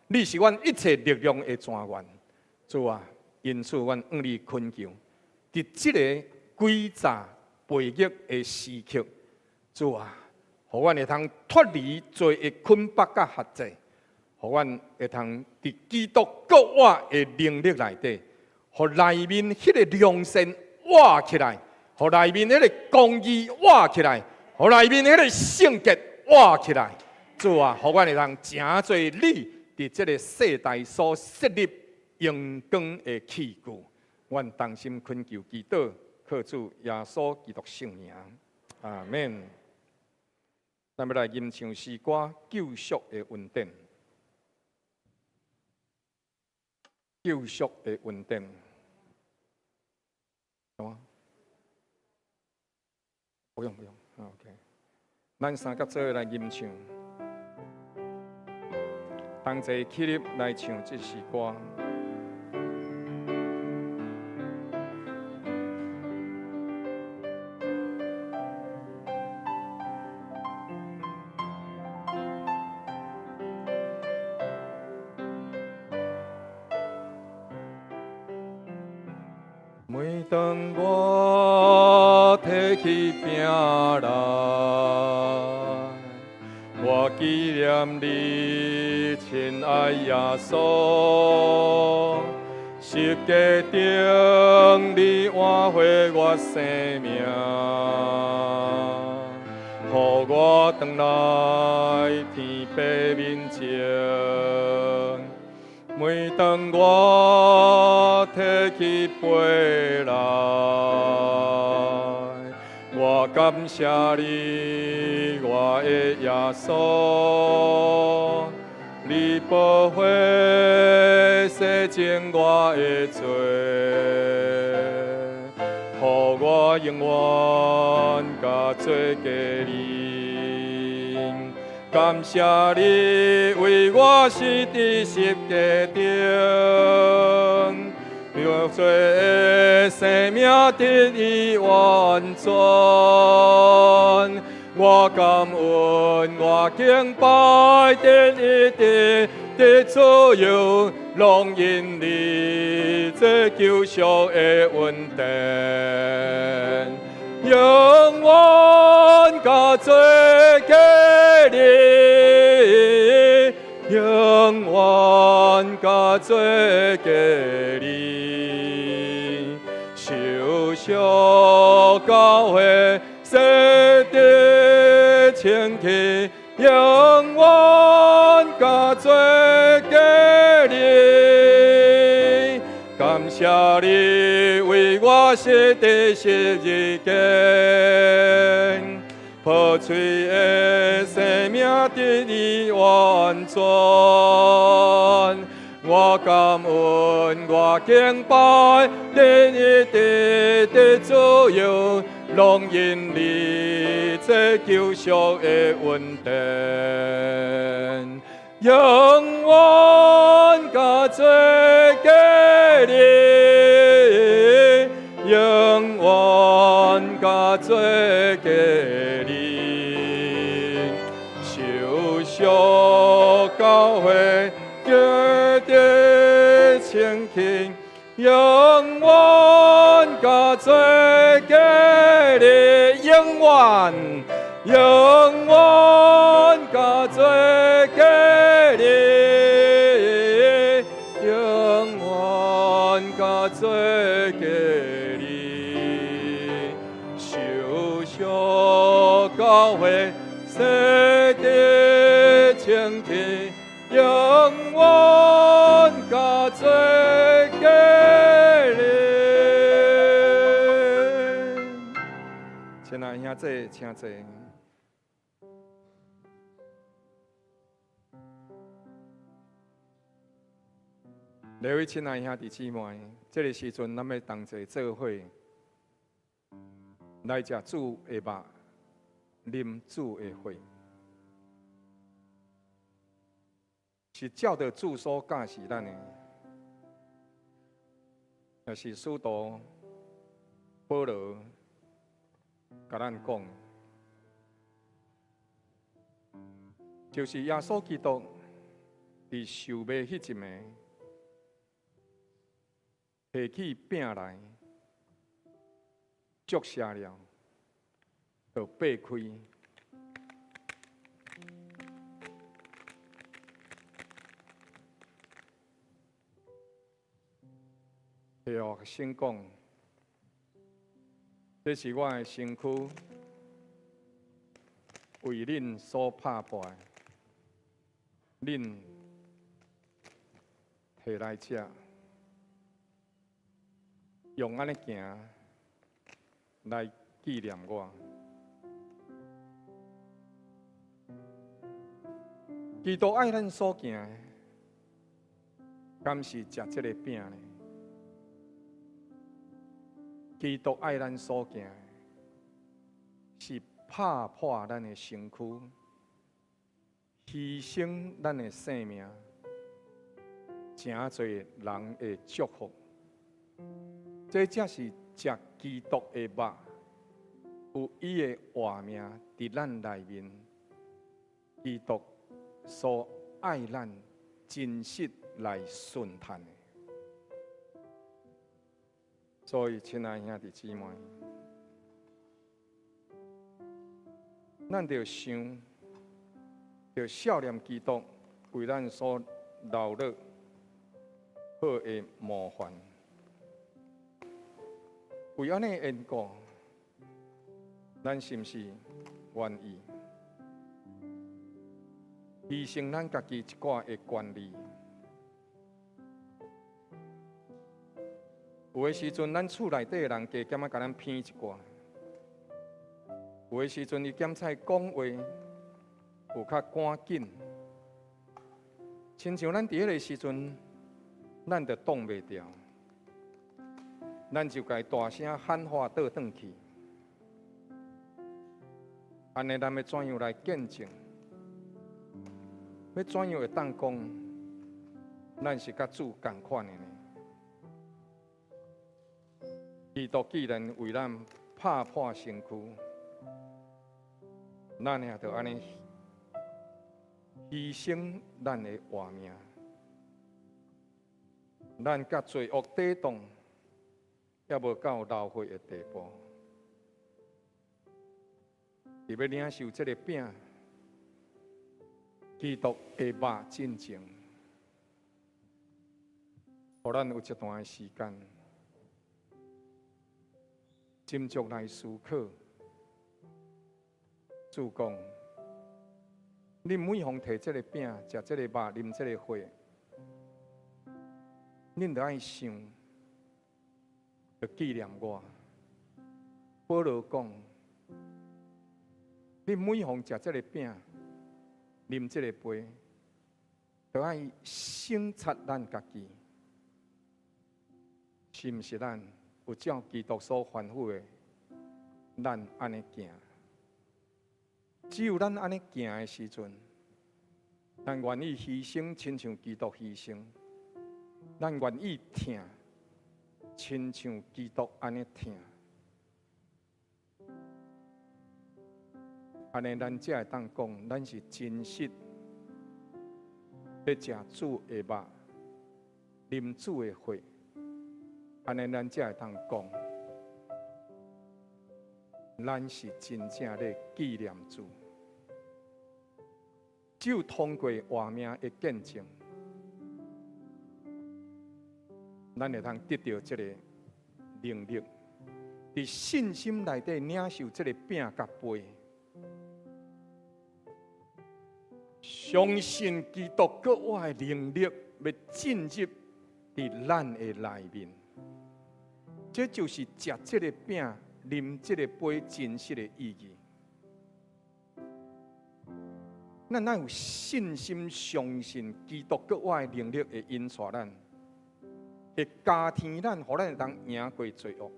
你是阮一切力量的泉源。主啊，因此阮向你懇求，佇這个詭詐悖逆的時刻，主啊，予阮會通脫離罪的捆綁佮轄制，予阮會通佇基督復活的能力內底，予內面彼个良善活起來，予內面彼个公義活起來，予內面彼个聖潔活起來。主啊，予阮會通成做你佇這个世代所設立榮光的器具。阮同心懇求祈禱，靠主耶穌基督聖名，阿門。咱欲來吟唱詩歌《救贖的恩典》，救贖的恩典，有嗎？不用不用，OK。咱三個做伙來吟唱，同齊起立來唱這詩歌。每當我提起餅來，我紀念你親愛耶穌，十架頂你挽回我生命，予我轉來天父面前。每當我提起杯來，我感謝你，我的耶穌，你寶血洗淨我的罪，予我永遠共做家己。感謝你為我死佇十架頂，讓罪的生命得以完全。我感恩，我敬拜，得醫治，得自由，攏因你這救贖的恩典。永遠共做家己，永遠共做家己，受傷膏血洗得清氣，永遠共做家己。感謝你為我死佇十字架，破碎的生命得以完全。我感恩，我敬拜，得醫治，得自由，攏因你這救贖的恩典。永遠共做家己，永遠共做家己，受傷膏血潔得清氣，永遠共做家己，永遠永遠共做家己，永遠共做家己，受傷膏血洗得清氣，永遠共做家己。親愛兄弟，請坐。各位親愛兄弟姊妹，這個時陣，咱欲同齊做伙來食主的肉，啉主的血，是照著主所教示咱的，也是使徒保羅共咱講，就是耶穌基督佇受賣彼一暝，提起餅來，祝謝了，就擘開。提予學生講：這是我的身軀，為恁所拍破的，恁提來食。用按呢行來紀念我。基督愛咱所行的，敢是食這个餅呢？基督愛咱所行的，是拍破咱的身軀，犧牲咱的性命，成做人的祝福。這才是食基督的肉，有伊的活命佇咱內面。基督所愛咱，真實來順嘆的。所以，親愛兄弟姊妹，咱著想，著少年基督為咱所流落好的模範。為按呢緣故，咱是毋是願意犧牲咱家己一寡的權利，有的時陣，咱厝內底的人加減仔共咱騙一寡；有的時陣，伊檢菜講話有較趕緊，親像咱佇彼个時陣，咱就擋袂牢，咱就共伊大聲喊話倒轉去。按呢，咱欲怎樣來見證？欲怎樣會當講，咱是佮主仝款的呢？基督既然為咱拍破身軀，咱也著按呢犧牲咱的活命，咱佮罪惡抵擋，猶無到流血的地步。佇欲領受這个餅，基督的肉進前，予咱有一段的時間，斟酌來思考。主講：恁每逢提這个餅、食這个肉、啉這个血，恁著愛想，著紀念我。保羅講：恁每逢食這个餅、啉這个杯，著愛省察咱家己，是毋是咱有照基督所吩咐的，咱按呢行。只有咱按呢行的時陣，咱願意犧牲，親像基督犧牲；咱願意疼，親像基督按呢疼。按呢，咱才會當講，咱是真實咧食主的肉，啉主的血。按呢，咱才會當講，咱是真正咧紀念主。只有通過活命的見證，咱會當得著這个能力，佇信心內底領受這个餅佮杯，相信基督閣活的能力欲進入佇咱的內面。這就是食這个餅、啉這个杯真實的意義。咱若有信心，相信基督閣活的能力會引帶咱，會加添咱，予咱會當贏過罪惡。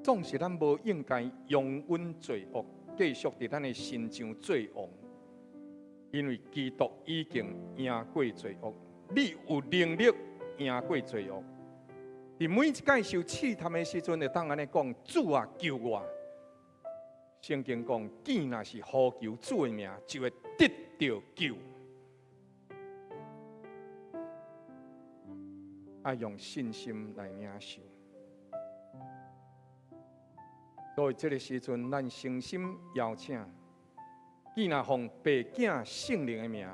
總是咱無應該容忍罪惡繼續佇咱的身上做王，因為基督已經贏過罪惡，你有能力贏過罪惡。佇每一擺受試探的時陣，會當按呢講：主啊，救我！聖經講，囝若是呼求主的名，就會得著救。愛用信心來領受。所以這个時陣，咱誠心邀請，既若奉父子聖靈的名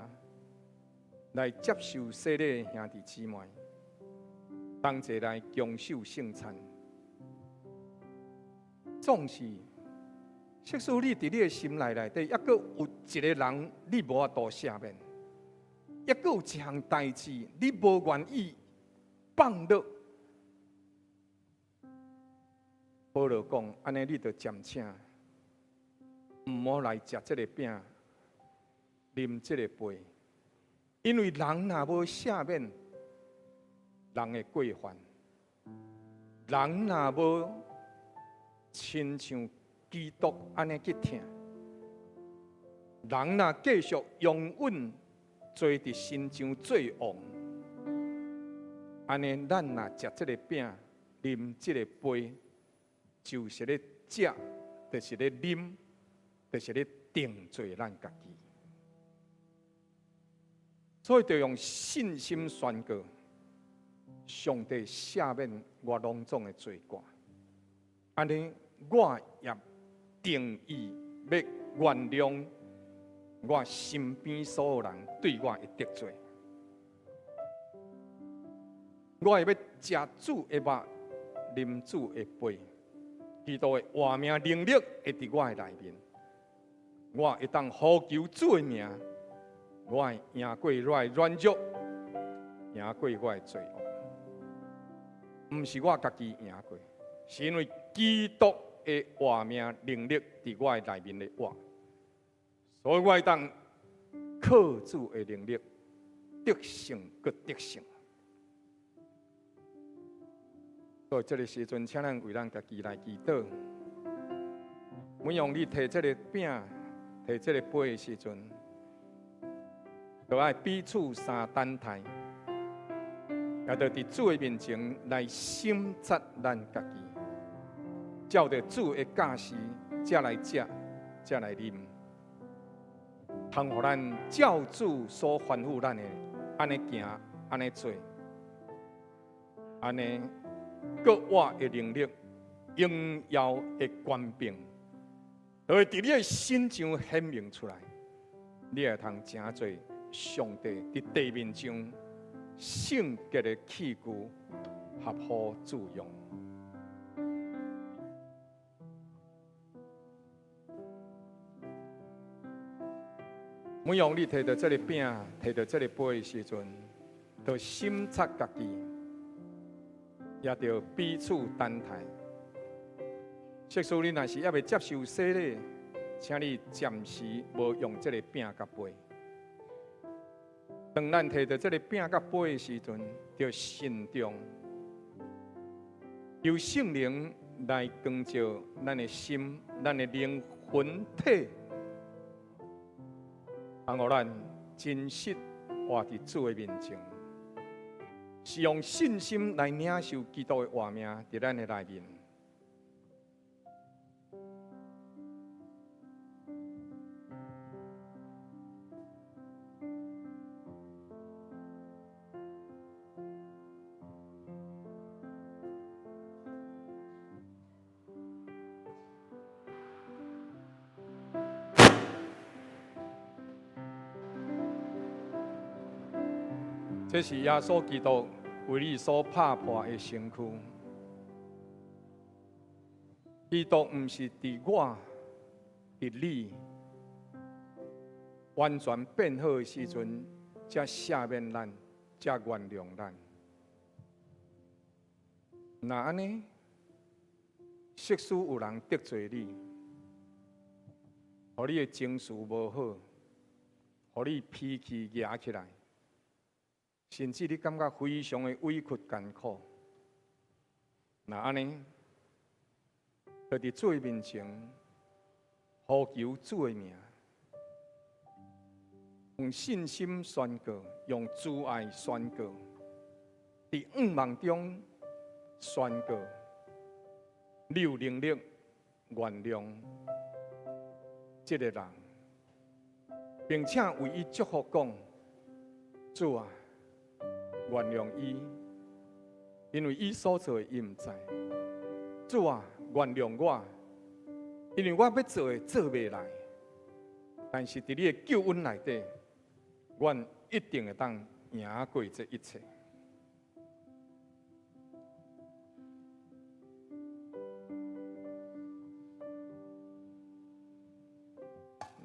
來接受洗禮的兄弟姊妹，同齊來共守聖餐。總是，即使你佇你的心內內底，猶閣有一个人你無法度赦免，猶閣有一項代誌你無願意放落。保羅講：按呢，你著暫且毋好來食這个餅，啉這个杯，因為人若無赦免人的過犯，人若無親像基督按呢去疼，人若繼續容忍罪佇身上做王，按呢，咱若食這个餅，啉這个杯，就是咧食，就是咧啉，就是咧定罪咱家己。所以，著用信心宣告：上帝赦免我攏總的罪過。按呢，我也定意欲原諒我身邊所有人對我的得罪。我會欲食主的肉，啉主的杯。基督的活命能力會佇我的內面，我會當呼求主的名，我會贏過我的軟弱，贏過我的罪惡。毋是我家己贏過，是因為基督的活命能力佇我的內面咧活，所以我會當靠主的能力得勝，閣得勝。所以這个時陣，請咱為咱家己來祈禱。每當你提這个餅、提這个杯的時陣，就愛彼此相等待，也就佇主的面前來省察咱家己，照著主的教示，才來食，才來啉，通予咱照主所吩咐咱的，按呢行，按呢做，按呢閣活的能力，榮耀的權柄，就會佇你的身上顯明出來，你會通成做上帝佇地面上聖潔的器具，合乎主用。每當你提著這个餅、提著這个杯的時陣，就省察家己，也著彼此擔待。即使你若是猶未接受洗禮，請你暫時無用這个餅佮杯。當咱提著這个餅佮杯的時陣，就慎重，由聖靈來光照咱的心、咱的靈魂體，通予咱真實活佇主的面前，是用信心來領受基督的活命佇咱的內面。這是耶穌基督為你所拍破的身軀。基督毋是佇我、佇你完全變好的時陣，才赦免咱，才原諒咱。若按呢，即使有人得罪你，予你的情緒無好，予你脾氣惹起來，甚至你感覺非常的委屈艱苦，若按呢，就佇主的面前呼求主的名，用信心宣告，用慈愛宣告，佇仰望中宣告，你有能力原諒這个人，並且為伊祝福講：主啊，原諒伊，因為伊所做的伊毋知。主啊，原諒我，因為我欲做的做袂來。但是佇你的救恩內底，阮一定會當贏過這一切。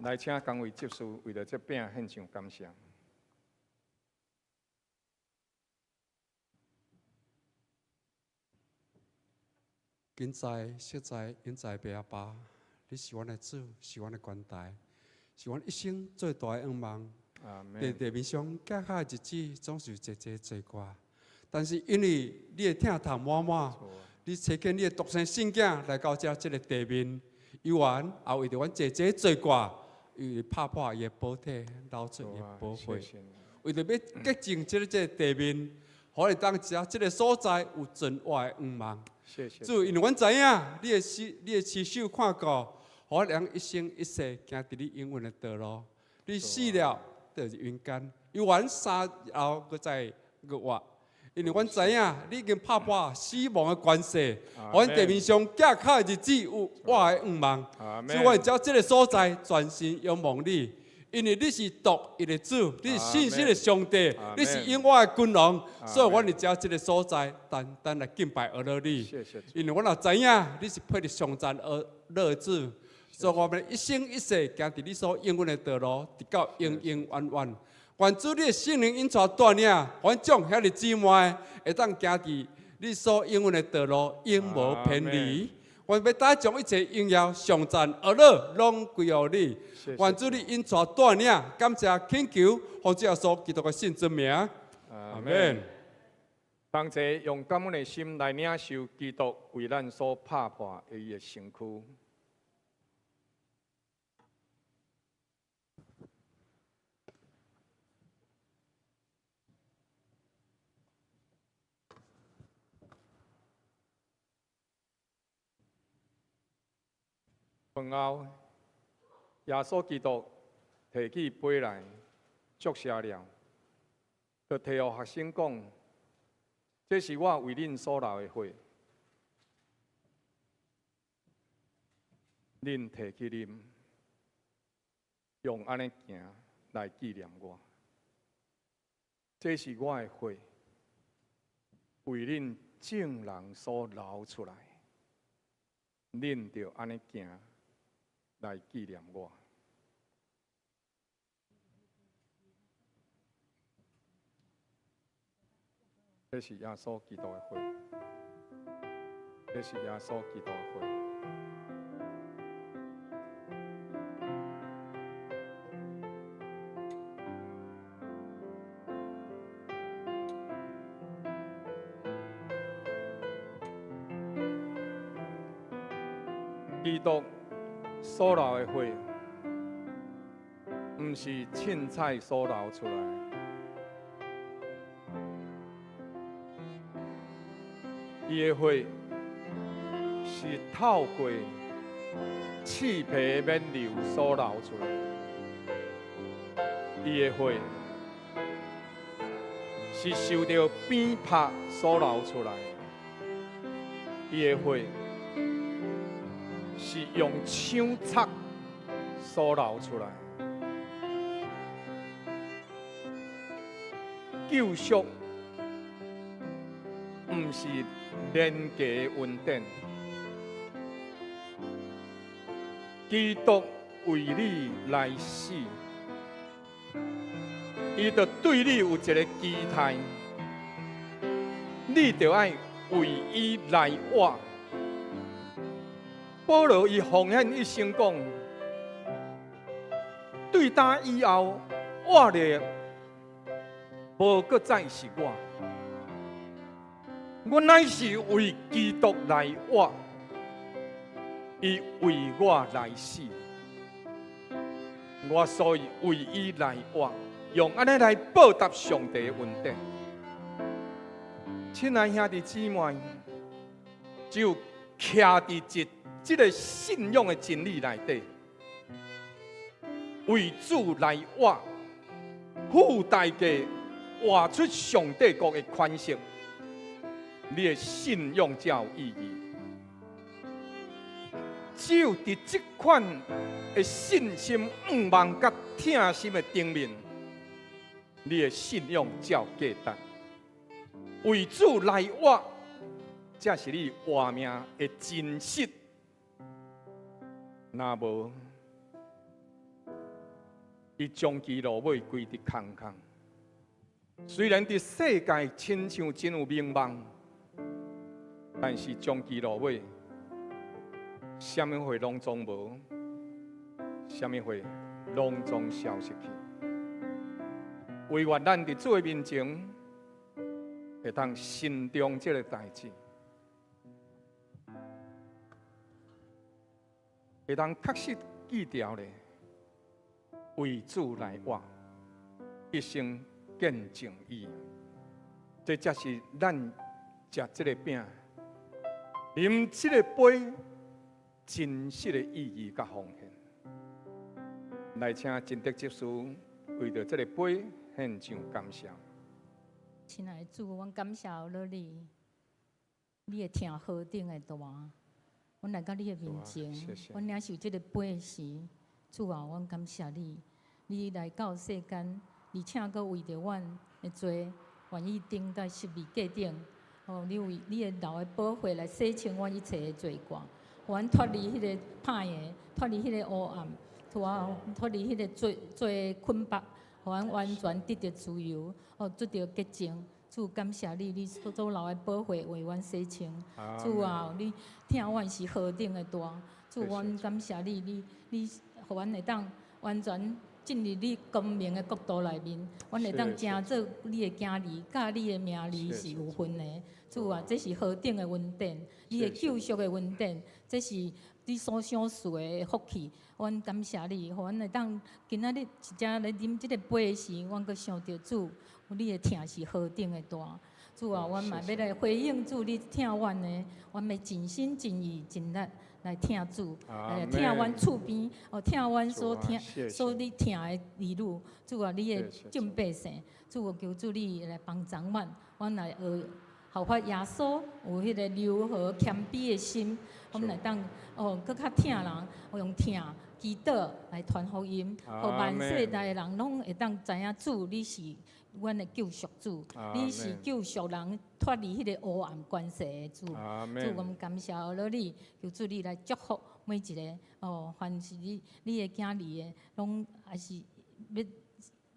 來，請各位執事為著這餅獻上感謝。今在、昔在、永在，父阿爸，你是阮的主，是阮的關台，是阮一生最大的願望。佇地面上寄下的日子總是濟濟濟寡，但是因為你的疼痛滿滿，你差遣你的獨生聖子來到這這个地面，猶原也為著阮濟濟濟寡，伊拍破伊的寶體，流出伊的寶血，為著欲潔淨這个這个地面，予會當佇這个所在有存活的願望。主，因為阮知影，你的手，你的施手看顧，予阮會當一生一世行佇你永遠的道路。你死了，就是陰間，猶原三日後，閣再復活。因為阮知影，你已經拍破死亡的權勢，予阮地面上寄較的日子有活的願望。所以，我會佇這个所在全心仰望你。因為你是獨一的主，你是信實的上帝，你是永活的君王，所以阮佇遮這个所在，單單來敬拜阿羅你。因為阮也知影你是配得頌讚阿羅的主，所以我們一生一世行佇你所應允的道路，直到永永遠遠。願主你的聖靈引帶帶領，阮眾兄弟姊妹會當行佇你所應允的道路永無偏離。願欲將一切榮耀、頌讚、呵咾，攏歸予你。願主你引帶帶領，感謝懇求，奉主耶穌基督的聖尊名，阿門。同齊用感恩的心來領受基督為咱所拍破的伊的身軀。飯後，耶穌基督提起杯來，祝謝了，就提予學生講：這是我為恁所流的血，恁提去啉，用按呢行來紀念我。這是我的血，為恁眾人所流出來，恁著按呢行來紀念我。這是耶穌基督的血，這是耶穌基督的血。基督所流的血，毋是凊彩所流出來，伊的血是透過刺皮免流所流出來，伊的血是受著鞭拍所流出來，伊的血是用槍插所流出來。救贖毋是廉價的恩典，基督為你來死，伊就對你有一個期待，你就愛為伊來活。保羅伊奉獻一生講，對今以後活的無閣再是我，我乃是為基督來活，伊為我來死，我所以為伊來活，用按呢來報答上帝的恩典。親愛兄弟姊妹，只有徛佇這個信仰的真理內底，為主來活，付代價活出上帝國的款式，你的信仰才有意義。只有佇這款的信心、向望佮疼心的頂面，你的信仰才有價值。為主來活，才是你活命的真實。若無，伊終其落尾規直空空。雖然佇世界親像真有名望，但是終其落尾，啥物貨攏總無，啥物貨攏總消失去。惟願咱佇主的面前，會當慎重這個代誌，會當確實記牢咧，為主來活，一生見證伊。這才是咱食這個餅、啉這個杯真實的意義佮奉獻。來，請真德執事為著這個杯獻上感謝。親愛的主，阮感謝了你，你的疼何等的大。阮來到你的面前，阮領受這個杯時，主啊，阮感謝你，你來到世間，而且閣為著阮的罪，願意釘在十字架頂。哦，你為你的流的寶血來洗清阮一切的罪過，予阮脫離彼個歹的，脫離彼個黑暗，脫離彼個罪罪的捆綁，予阮完全得著自由，哦，得著潔淨。主感謝你，你所流的寶血為阮洗清。主啊，你疼阮是何等的大。主，阮感謝你，你予阮會當完全進入你光明的國度內面，阮會當成做你的囝兒，佮你的名字是有份的。主啊，這是何等的恩典，你的救贖的恩典，這是你所賞賜的福氣。阮感謝你，予阮會當今仔日一正來啉這个杯的時，阮閣想著主，你的疼是何等的大。主啊，阮嘛欲來回應主，你疼阮的，阮欲盡心盡意盡力來疼主，來疼阮厝邊，哦，疼阮所疼、所你疼的兒女。主啊，你的眾百姓，主啊，求主你來幫助阮，阮來學效法耶穌，有彼個柔和謙卑的心，阮會當哦，閣較疼人，用疼祈禱來傳福音，予萬世代的人攏會當知影主你是阮的救贖主，你是救贖人脫離彼個黑暗權勢的主。主，阮感謝落你，求主你來祝福每一个哦，凡是你的囝兒的，攏抑是欲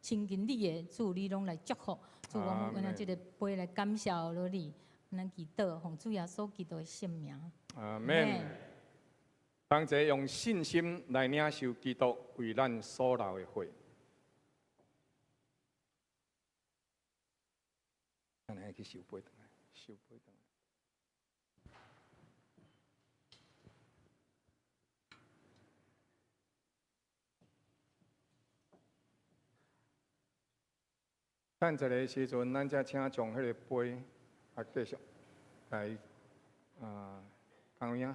親近你的主，你攏來祝福。主，阮用這个杯來感謝落你，咱祈禱奉主耶穌基督的聖名。阿門。同齊用信心來領受基督為咱所流的血。咱來去收杯轉來，收杯轉來。等一下時陣，咱才請將彼个杯啊繼續來啊，江英，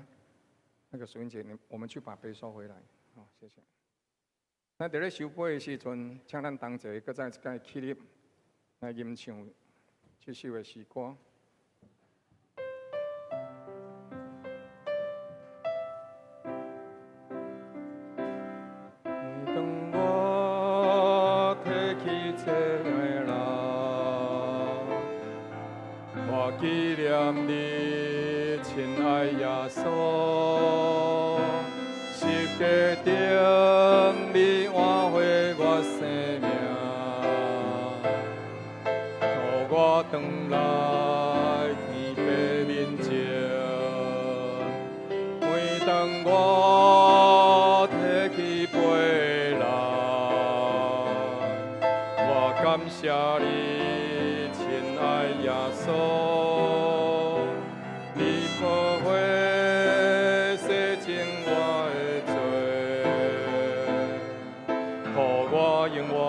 那個淑英姐，你我們去把杯收回來，好，謝謝。咱佇咧收杯的時陣，請咱同齊閣再一擺起立來吟唱這首的詩歌。每當我提起這个人，我紀念你，親愛耶穌，十架頂你挽回我生命，予我轉來天父面前。每當我提起杯來，我感謝你，親愛耶穌，你寶血洗淨我的罪，予我永遠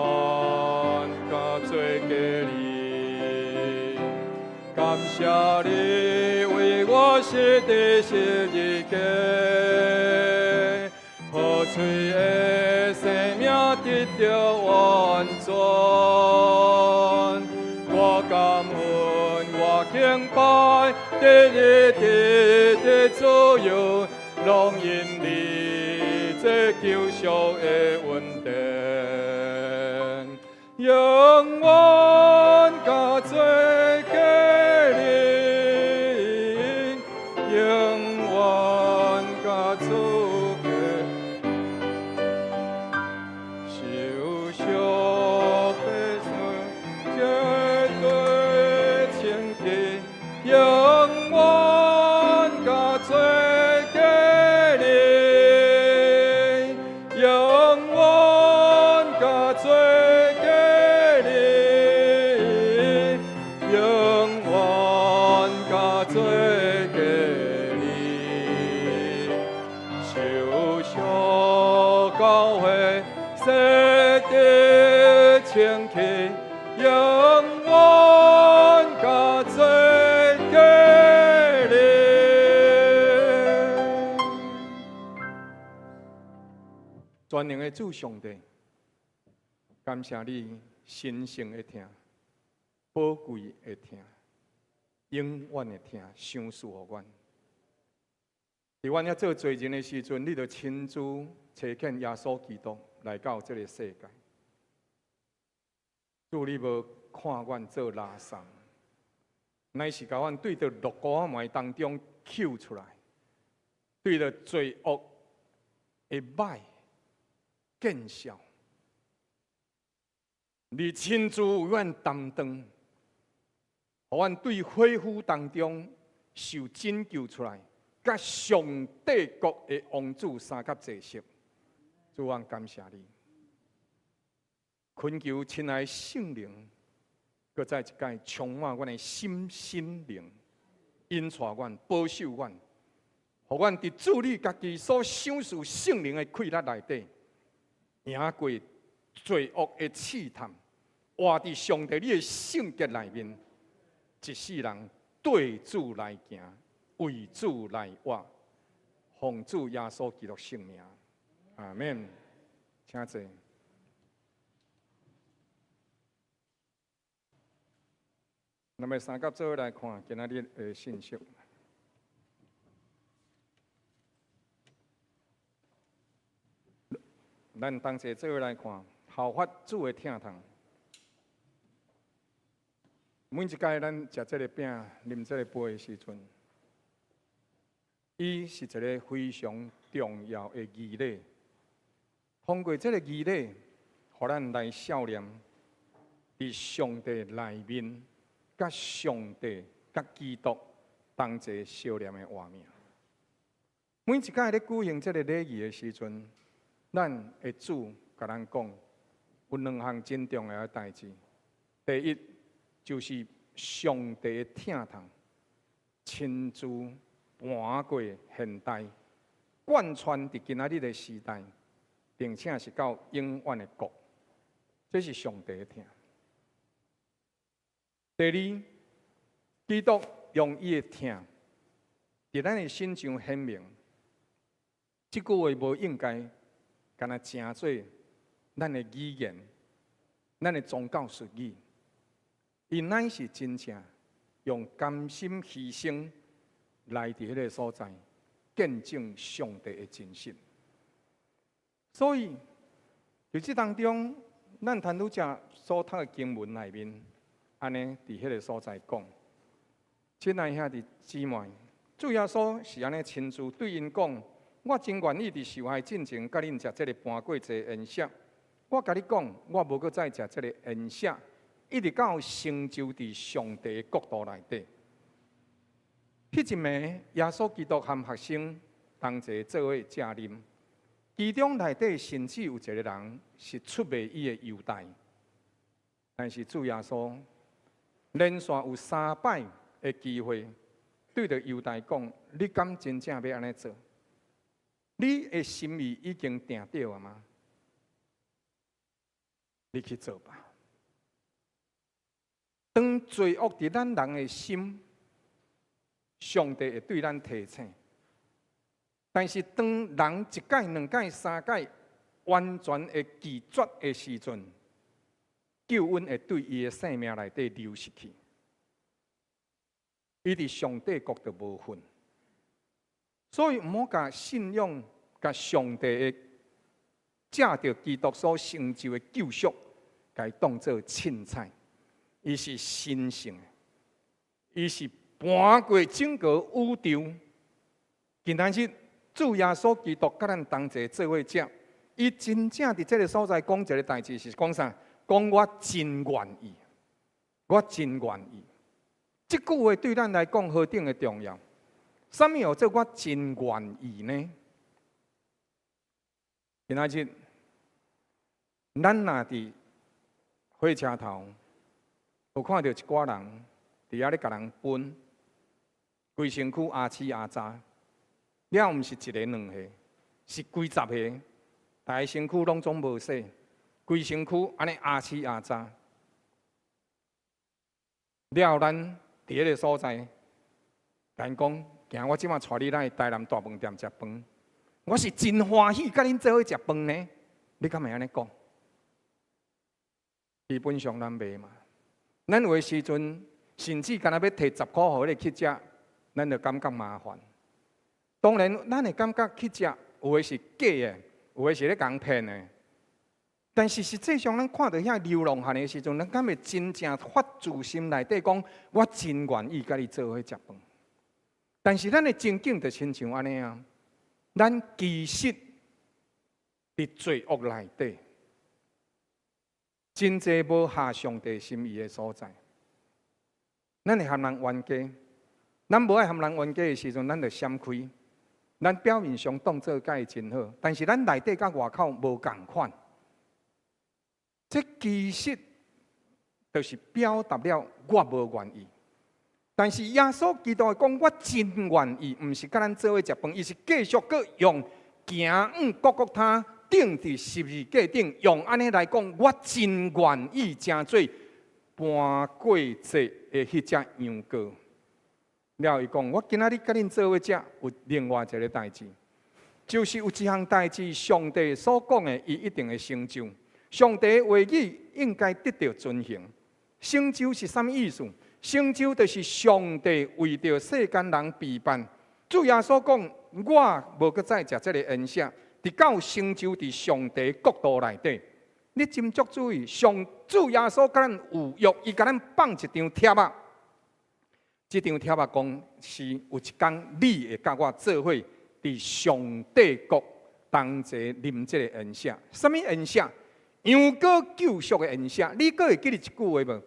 共做家你。感謝你為我死佇十字架，予喙的生命得著完全。我感恩，我敬拜，得日得得自由，攏因你這救贖的恩典，永遠共做家你，永遠共做家。受傷的心，絕對清潔，永遠共做家你，永遠共做家你，永遠共做家你。受傷教會洗得清氣，永遠共做家你。全能的主上帝，感謝你神聖的疼、寶貴的疼、永遠的疼，賞賜予阮。佇阮遐做罪人的時陣，你就親自差遣耶穌基督來到這个世界。主，你無看阮做垃圾，乃是共阮對著落伍仔當中救出來，對著罪惡的歹見笑，你親自為阮擔當，予阮對火釜當中受拯救出來，佮上帝國的王子相佮坐席。主，阮感謝你，懇求親愛聖靈，閣再一擺充滿阮的心心靈，引帶阮，保守阮，予阮佇主你家己所賞賜聖靈的氣力內底，贏過罪惡的試探，活佇上帝你的聖潔內面，一世人對主來行，為主來活，奉主耶穌基督聖名，阿們。請坐。咱欲相佮做伙來看今仔日的信息。咱同齊做伙來看效法主的疼痛。每一擺咱食這个餅、啉這个杯的時陣，伊是一个非常重要的儀禮。通過這个儀禮，予咱來數念佇上帝內面，佮上帝、佮基督同齊相連的活命。每一擺咧舉行這个禮儀的時陣，咱的主共咱講，有兩項真重要的代誌。第一，就是上帝的疼痛，親自搬過現代，貫穿佇今仔日的時代，並且是到永遠的國。這是上帝的疼。第二，基督用伊的疼，佇咱的身上顯明，這句話無應該干焦成做咱的語言，咱的宗教術語。伊乃是真正用甘心犧牲來佇彼个所在見證上帝的真實。所以，佇這當中，咱頭拄才所讀的經文內面，按呢佇彼个所在講，親愛兄弟姊妹，主耶穌是按呢親自對𪜶講：我真願意佇受害進前，佮恁食這个盤過節筵席。我共你講，我無閣再食這个筵席，一直到成就佇上帝的國度內底。彼一暝，耶穌基督和學生同齊做伙食啉，其中內底甚至有一个人是出賣伊的猶大。但是主耶穌連續有三擺的機會，對著猶大講：你敢真正欲按呢做？你的心意已經定著了嗎？你去做吧。當罪惡佇咱人的心，上帝會對咱提醒。但是當人一擺、兩擺、三擺完全會拒絕的時陣，救恩會對伊的生命內底流失去。伊佇上帝國就無份。所以毋好共信仰、共上帝的藉著基督所成就的救贖，共伊當做凊彩。伊是神聖的，伊是搬過整個宇宙。今仔日主耶穌基督佮咱同齊做伙食，伊真正佇這个所在講一个代誌，是講啥？講我真願意，我真願意。這句話對咱來講何等的重要？啥物叫做我真願意呢？今仔日，咱若佇火車頭，有看著一寡人佇遐咧共人分，規身軀烏青烏青，了毋是一个兩个，是幾十个，逐个身軀攏總無洗，規身軀按呢烏青烏青。了，咱佇彼个所在，共𪜶講，行，我這馬帶你來台南大飯店食飯，我是真歡喜佮恁做伙食飯呢。你敢會按呢講？基本上咱袂嘛。咱有的時陣，甚至干焦欲提十箍予彼個乞食，咱就感覺麻煩。當然，咱會感覺乞食有的是假的，有的是咧共騙的。但是實際上，咱看著遐流浪漢的時陣，咱敢會真正發自心內底講，我真願意佮你做伙食飯。但是咱的情景就親像按呢啊，咱其實佇罪惡內底，真濟無合上帝心意的所在。咱會和人冤家。咱無愛和人冤家的時陣，咱就閃開。咱表面上當做佮伊真好，但是咱內底佮外口無仝款。這其實就是表達了我無願意。但是耶穌基督講，我真願意，毋是佮咱做伙食飯，伊是繼續閣用行往各各他釘佇十字架頂，用按呢來講，我真願意成做盤過節的彼隻羊羔。了伊講，我今仔日佮恁做伙食，有另外一个代誌，就是有一項代誌，上帝所講的，伊一定會成就。上帝的話語應該得著遵行。成就是啥物意思？成就就是上帝為著世間人備辦。主耶穌講，我無閣再食這个筵席，直到成就佇上帝國度內底。你斟酌注意，上主耶穌佮咱有約，伊共咱放一張帖仔。這張帖仔講是有一工你會佮我做伙佇上帝國同齊啉這个宴席。啥物宴席？羊羔救贖的宴席。你閣會記得一句話無？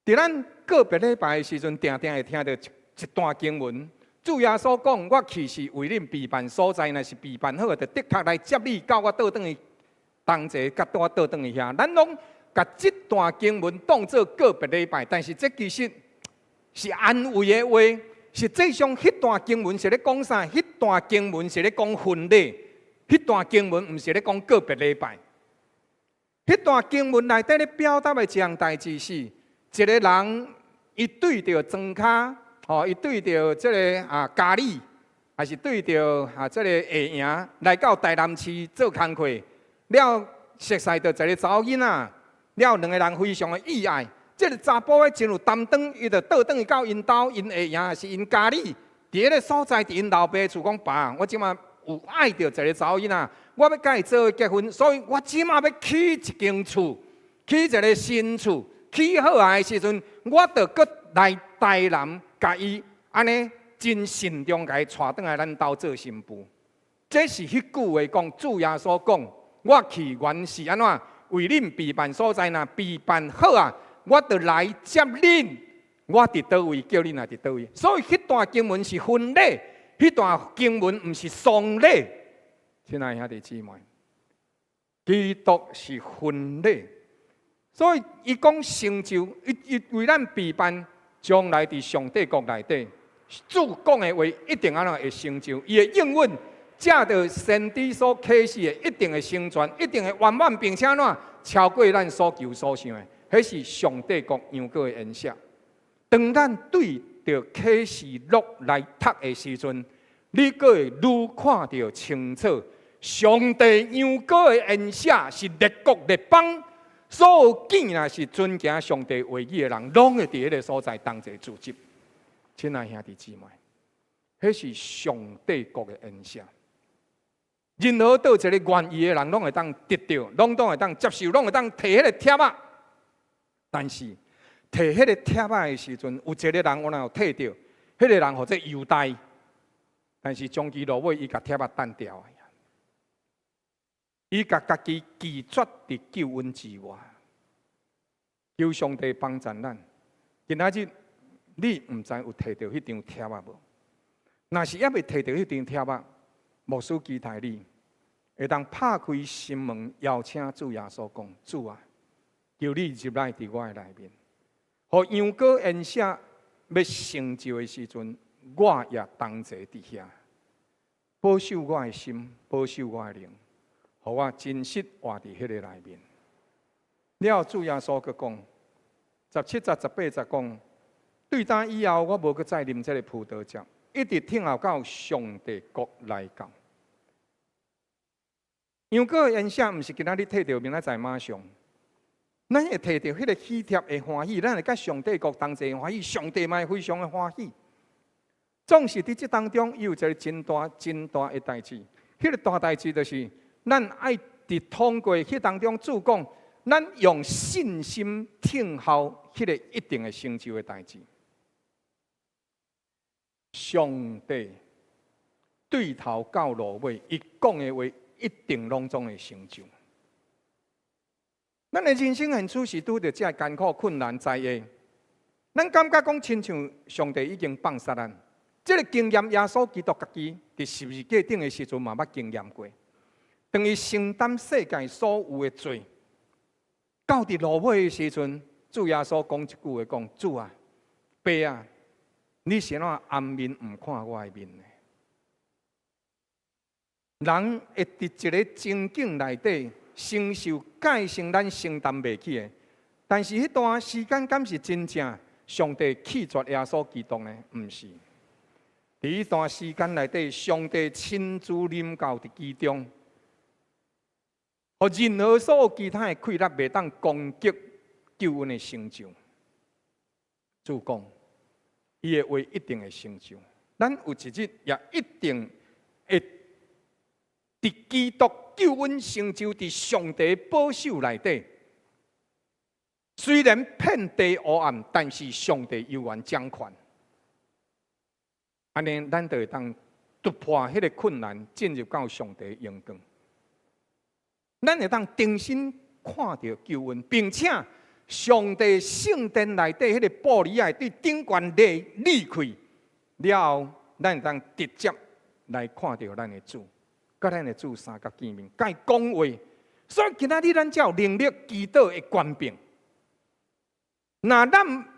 佇咱個別禮拜的時陣，定定會聽著一段經文。主耶穌講：我去是為恁備辦所在，若是備辦好，就的確來接你到我倒轉去同齊，佮我倒轉去遐。咱攏共這段經文當做個別禮拜，但是這其實是安慰的話。實際上，彼段經文是咧講啥？彼段經文是咧講婚禮。彼段經文毋是咧講個別禮拜。彼段經文內底咧表達的一項代誌是，一个人伊對著莊跤，吼，伊對著這个啊佳里，還是對著啊這个下營來到台南市做工課，了熟似著一个查某囡仔，了兩个人非常的意愛。這个查埔的真有擔當，伊就倒轉去到𪜶兜，𪜶下營還是𪜶家裡，佇彼个所在，佇𪜶老爸厝講，爸，我這馬有愛著一个查某囡仔，我欲佮伊做伙結婚，所以我這馬欲起一間厝，起一个新厝。起好啊的時陣，我就閣來台南，共伊按呢真慎重，共伊帶轉來咱兜做新婦。這是彼句話講，主耶穌講，我去原是按怎為恁備辦所在，若備辦好啊，我就來接恁。我佇佗位，叫恁也佇佗位。所以彼段經文是婚禮，彼段經文毋是喪禮。親愛兄弟姊妹，基督是婚禮。所以伊講成就，伊伊為咱備辦將來佇上帝國內底，主講的話一定按怎會成就。伊的應允，藉著先知所啟示的，一定會成全，一定會圓滿，並且按怎超過咱所求所想的。彼是上帝國羊羔的宴席。當咱對著啟示錄來讀的時陣，你閣會愈看著清楚，上帝羊羔的宴席是列國列邦。所有見若是遵行上帝話語的人，攏會佇彼个所在同齊聚集。親愛兄弟姊妹，彼是上帝國的宴席。任何佗一个願意的人，攏會當得著，攏總會當接受，攏會當提彼个帖仔。但是提彼个帖仔的時陣，有一个人我若有提著，彼个人號做猶大。但是終其落尾，伊共帖仔擲掉啊！伊共家己拒絕佇救恩之外，求上帝幫助咱。今仔日你毋知有提著彼張帖仔無？若是猶未提著彼張帖仔，牧師期待你會當拍開心門，邀請主耶穌講：主啊，求你入來佇我的內面，予羊羔宴席欲成就的時陣，我也同齊佇遐，保守我的心，保守我的靈。予我真實活佇彼个內面。了主耶穌閣講，17節、18節講，對今以後，我無閣再啉這个葡萄汁，一直等候到上帝國來到。羊羔的宴席毋是今仔日提著，明仔載馬上。咱會提著彼个喜帖會歡喜，咱會佮上帝國同齊歡喜，上帝嘛會非常的歡喜。總是佇這當中，伊有一个真大、真大的代誌。彼个大代誌就是，咱愛佇通過彼當中，主講，咱用信心等候彼个一定會成就的代誌。上帝對頭到落尾，伊講的話一定攏總會成就。咱的人生現處是拄著這艱苦困難災厄，咱感覺講親像上帝已經放殺咱，這個經驗耶穌基督家己佇十字架頂的時陣嘛捌經驗過。當伊承擔世界所有的罪，到佇落尾的時陣，主耶穌講一句話，講主啊，爸啊，你是按怎掩面毋看我的面呢？人會佇一个情境內底承受界線，咱承擔袂起的。但是彼段時間敢是真正上帝棄絕耶穌基督呢？毋是。佇彼段時間內底，上帝親自臨到佇其中，予任何所有其他的氣力袂當攻擊救恩的成就。主講，伊的話一定會成就。咱有一日也一定會佇基督救恩成就佇上帝保守內底。雖然遍地烏暗，但是上帝猶原掌權。按呢，咱就會當突破彼個困難，進入到上帝榮光。咱會當重新看著救恩，並且上帝聖殿內底彼个玻璃仔對頂懸裂裂開了後，咱會當直接來看著咱的主，佮咱的主相佮見面，佮伊講話。所以今仔日咱才有能力祈禱的權柄。若咱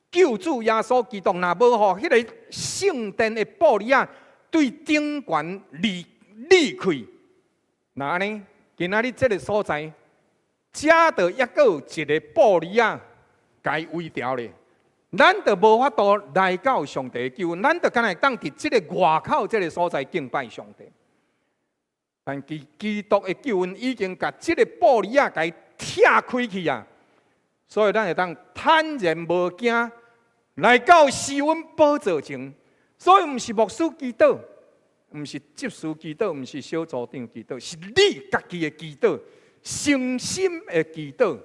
救主耶穌基督若無予彼个聖殿的玻璃仔對頂懸裂裂開，若按呢，今仔日這个所在，遮就猶閣有一个玻璃仔共伊圍牢咧，咱就無法度來到上帝救恩，咱就干焦會當佇這个外口這个所在敬拜上帝。但基督的救恩已經共這个玻璃仔共伊拆開去啊！所以咱會當坦然無驚來到施恩寶座前。所以毋是牧師祈禱，毋是執事祈禱，毋是小組長祈禱，是你家己的祈禱，誠心的祈禱，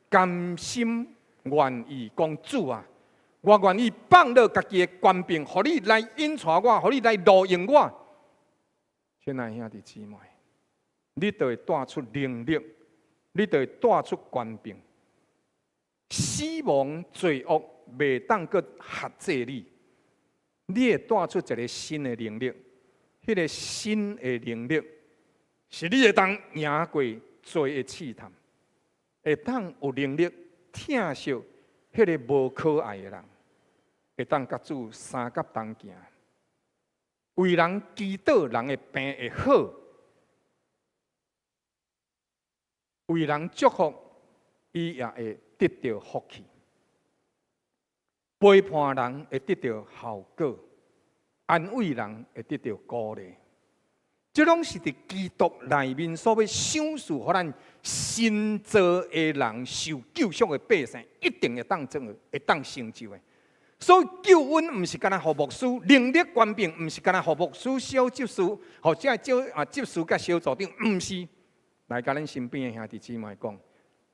甘心願意講主啊，我願意放落家己的權柄，予你來引帶我，予你來路用我。親愛兄弟姊妹，你就會帶出能力，你就會帶出權柄。死亡罪惡袂當閣轄制你，你會帶出一个新的能力，彼个新的能力是你會當贏過罪的試探，會當有能力疼惜彼个無可愛的人，會當佮主相佮同行，為人祈禱，人的病會好；為人祝福，伊也會得著福氣；陪伴人會得著效果，安慰人會得著鼓勵。這攏是佇基督內面所欲賞賜，予咱新造的人受救贖的百姓，一定會當做，會當成就的。所以救恩毋是干焦予牧師，能力權柄毋是干焦予牧師、小執事，或者小啊執事佮小組長，毋是。來共恁身邊的兄弟姊妹講，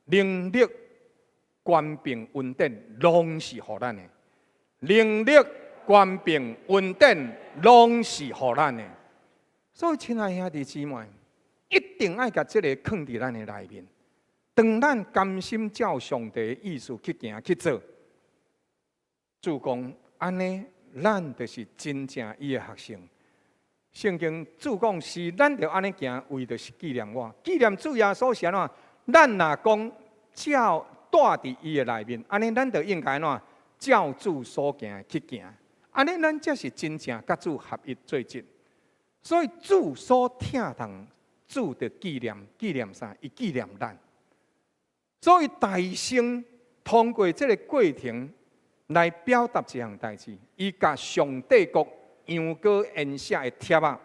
能力、權柄、恩典，攏是予咱的。能力、權柄、恩典，攏是予咱的。所以，親愛兄弟姊妹，一定愛共這个囥佇咱的內面。當咱甘心照上帝的意思去行去做，主講按呢，咱就是真正伊的學生。聖經主講是咱著按呢行，為著是紀念我，紀念主耶穌是按怎？咱若講照蹛佇伊的內面，按呢咱就應該按怎？照主所行的去行，按呢咱才是真正佮主合一做一。所以主所疼痛，主就紀念紀念啥？伊紀念咱。所以大聖通過這个過程來表達一項代誌，伊共上帝國羊羔筵席的帖仔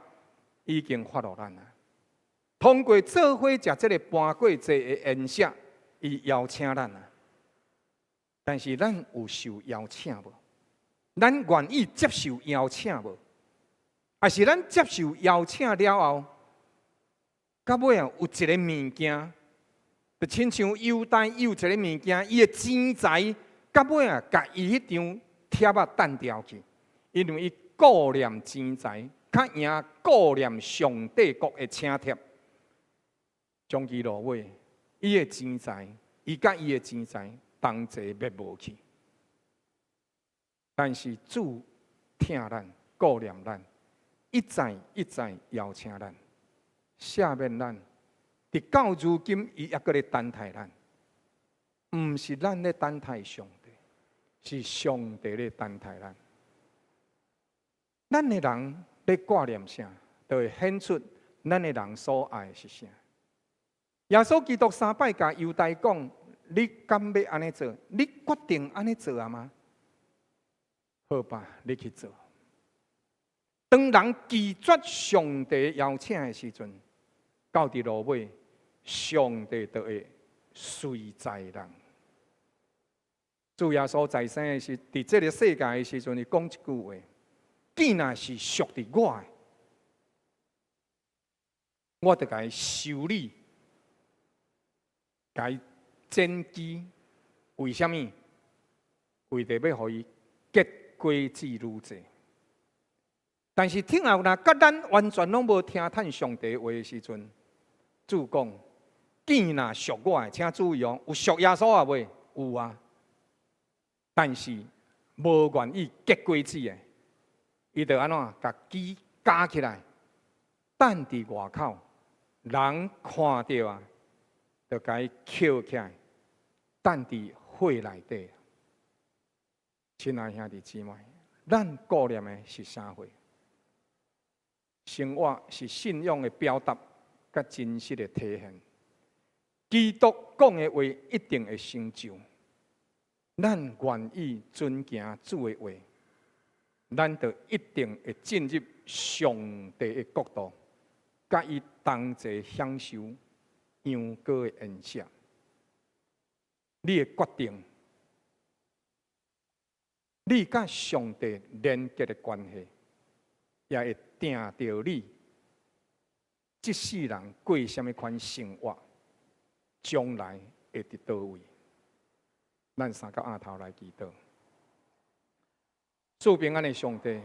已經發予咱啊。通過做伙食這个盤過節的筵席，伊邀請咱啊。但是咱有受邀請無？咱願意接受邀請無？抑是咱接受邀請了後，到尾啊有一个物件，就親像猶大有一個物件，伊的錢財，到尾啊，共伊彼張帖仔擲掉去，因為伊顧念錢財，較贏顧念上帝國的請帖。終其落尾，伊的錢財，伊佮伊的錢財同齊滅無去。但是主疼咱、顧念咱，一再一再邀請咱、赦免咱，直到如今，伊猶閣咧等待咱。毋是咱咧等待上帝，是上帝咧等待咱。咱的人咧掛念啥，就會顯出咱的人所愛的是啥。耶穌基督三擺共猶大講：你敢欲按呢做？你決定按呢做啊嗎？好吧，你去做。當人拒絕上帝邀請的時陣，到佇落尾，上帝就會隨在人。主耶穌在生的時，佇這个世界的時陣，伊講一句話：囝若是屬佇我的，我就共伊修理，共伊剪枝。為啥物？為著欲予伊結果子愈濟。但是聽後若佮咱完全攏無聽趁上帝話的時陣，主講：囝若屬我的，請注意哦，有屬耶穌啊未？有啊。但是無願意結果子的，伊就按怎共枝絞起來，擲佇外口，人看著啊，就共伊抾起來，擲佇火內底。親愛兄弟姊妹，咱顧念的是啥貨？生活是信仰的表達，佮真實的體現。基督講的話一定會成就。咱願意遵行主的話，咱就一定會進入上帝的國度，佮伊同齊享受羊羔的筵席。你的決定，你佮上帝連結的關係，也會定著你這世人過啥物款生活，將來會佇佗位。咱三個額頭來祈禱。賜平安的上帝，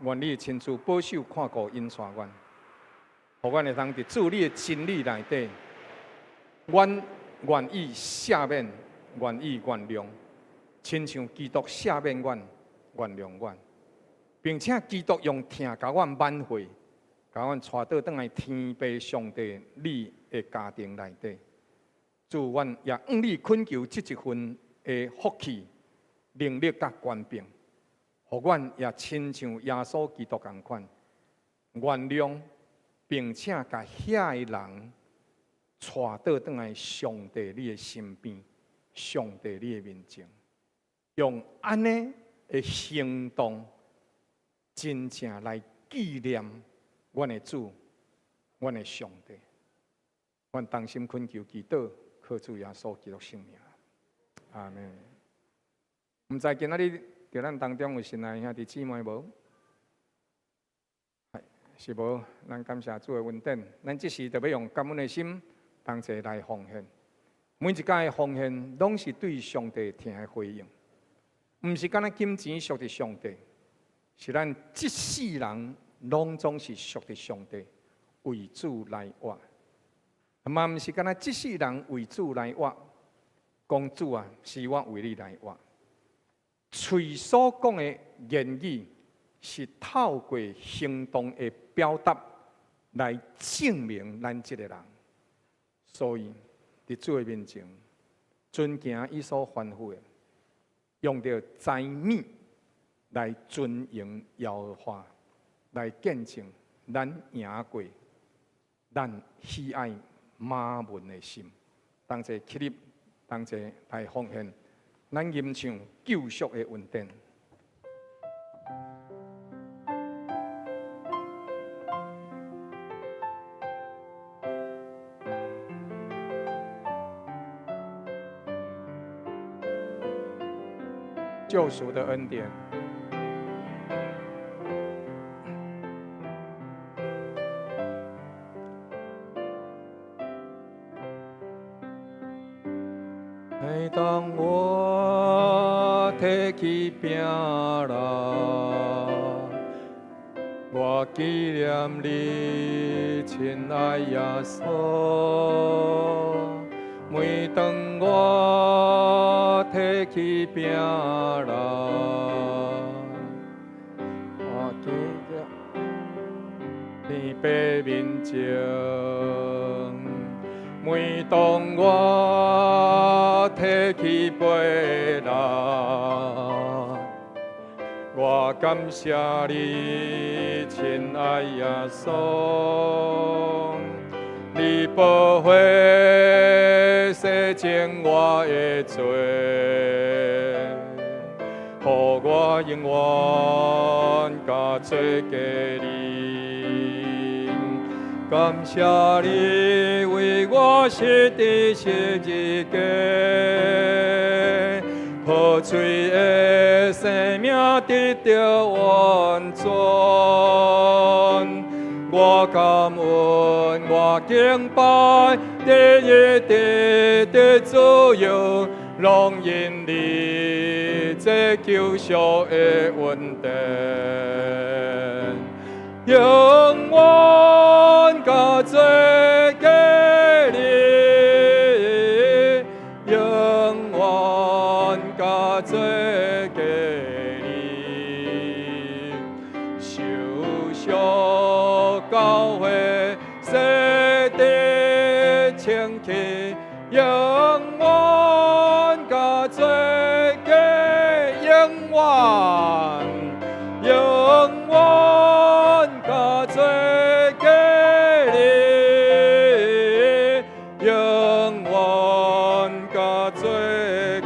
願你親自保守看顧引帶阮，予阮會當佇主你的真理內底，阮願意赦免，願意原諒，親像基督赦免阮、原諒阮，並且基督用疼共阮挽回，共阮帶倒轉來天父上帝你的家庭內底。主，阮也向你懇求這一份的福氣、能力佮權柄，予阮也親像耶穌基督仝款，原諒，並且共遐个人帶倒轉來上帝你的身邊，上帝你的面前，用按呢的行動，真正來紀念阮的主，阮的上帝。阮同心懇求祈禱，靠主耶穌基督聖名。阿們。毋知今仔日佇咱當中有新來兄弟姊妹無？是無？咱感謝主的恩典，咱這時就欲用感恩的心，同齊來奉獻。每一屆的奉獻，攏是對上帝疼的回應，毋是干焦金錢屬佇上帝，是咱這世人攏總是屬佇上帝，為主來活。嘛毋是干焦這世人為主來活，講主啊，是我為你來活。喙所講的言語，是透過行動的表達來證明咱這个人。所以，佇主的面前，遵行伊所吩咐的，用著財物來尊榮耶和華，來見證咱贏過咱喜愛瑪門的心，同齊起立，同齊來奉獻，咱吟唱救贖的恩典。救贖的恩典。每當我提起餅來，我紀念你，親愛耶穌。每當我提起餅來，前。每當我提起杯來，我感謝你，親愛耶穌，你寶血洗淨我的罪，予我永遠共做家你。感謝你為我死佇十字架，破碎的生命得著完全。我感恩，我敬拜，第一得的自由，攏因你這救贖的恩典。永遠共做家你，永遠共做家你，受傷教會洗得清氣，永遠共做家，永遠，永遠共做家你，永遠共做家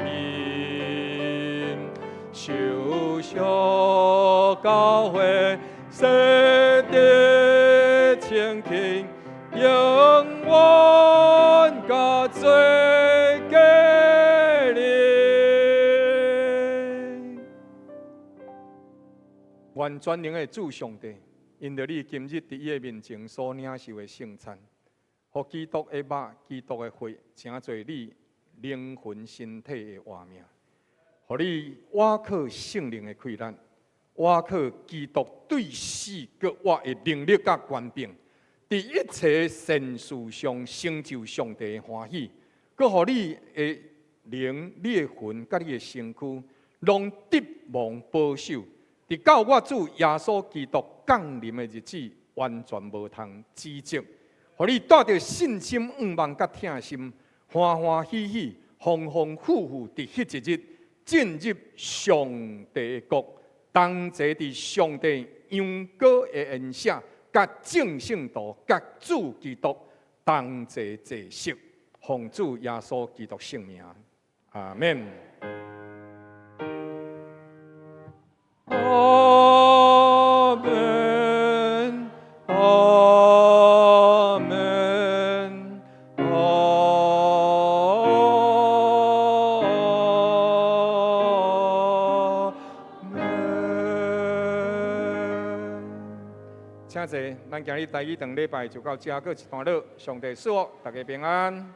你，受傷教會洗得清氣，永遠共做家你。願全能的主上帝，因著你今日佇伊的面前所領受的聖餐，予基督的肉、基督的血，成做你靈魂身體的活命，予你倚靠聖靈的氣力，倚靠基督對死閣活的能力佮權柄，佇一切善事上成就上帝的歡喜，閣予你的靈、你的魂佮你的身軀，攏得蒙保守。直到我主耶穌基督降臨的日子，完全無通指責，予你帶著信心、向望佮疼心，歡歡喜喜、豐豐富富，佇彼一日進入上帝的國，同齊佇上帝羊羔的宴席，佮眾聖徒、佮主基督同齊坐席，奉主耶穌基督聖名，阿們。阿們，阿們，阿們。請坐，咱今日台語堂禮拜就到這，閣一段落。上帝賜福，大家平安。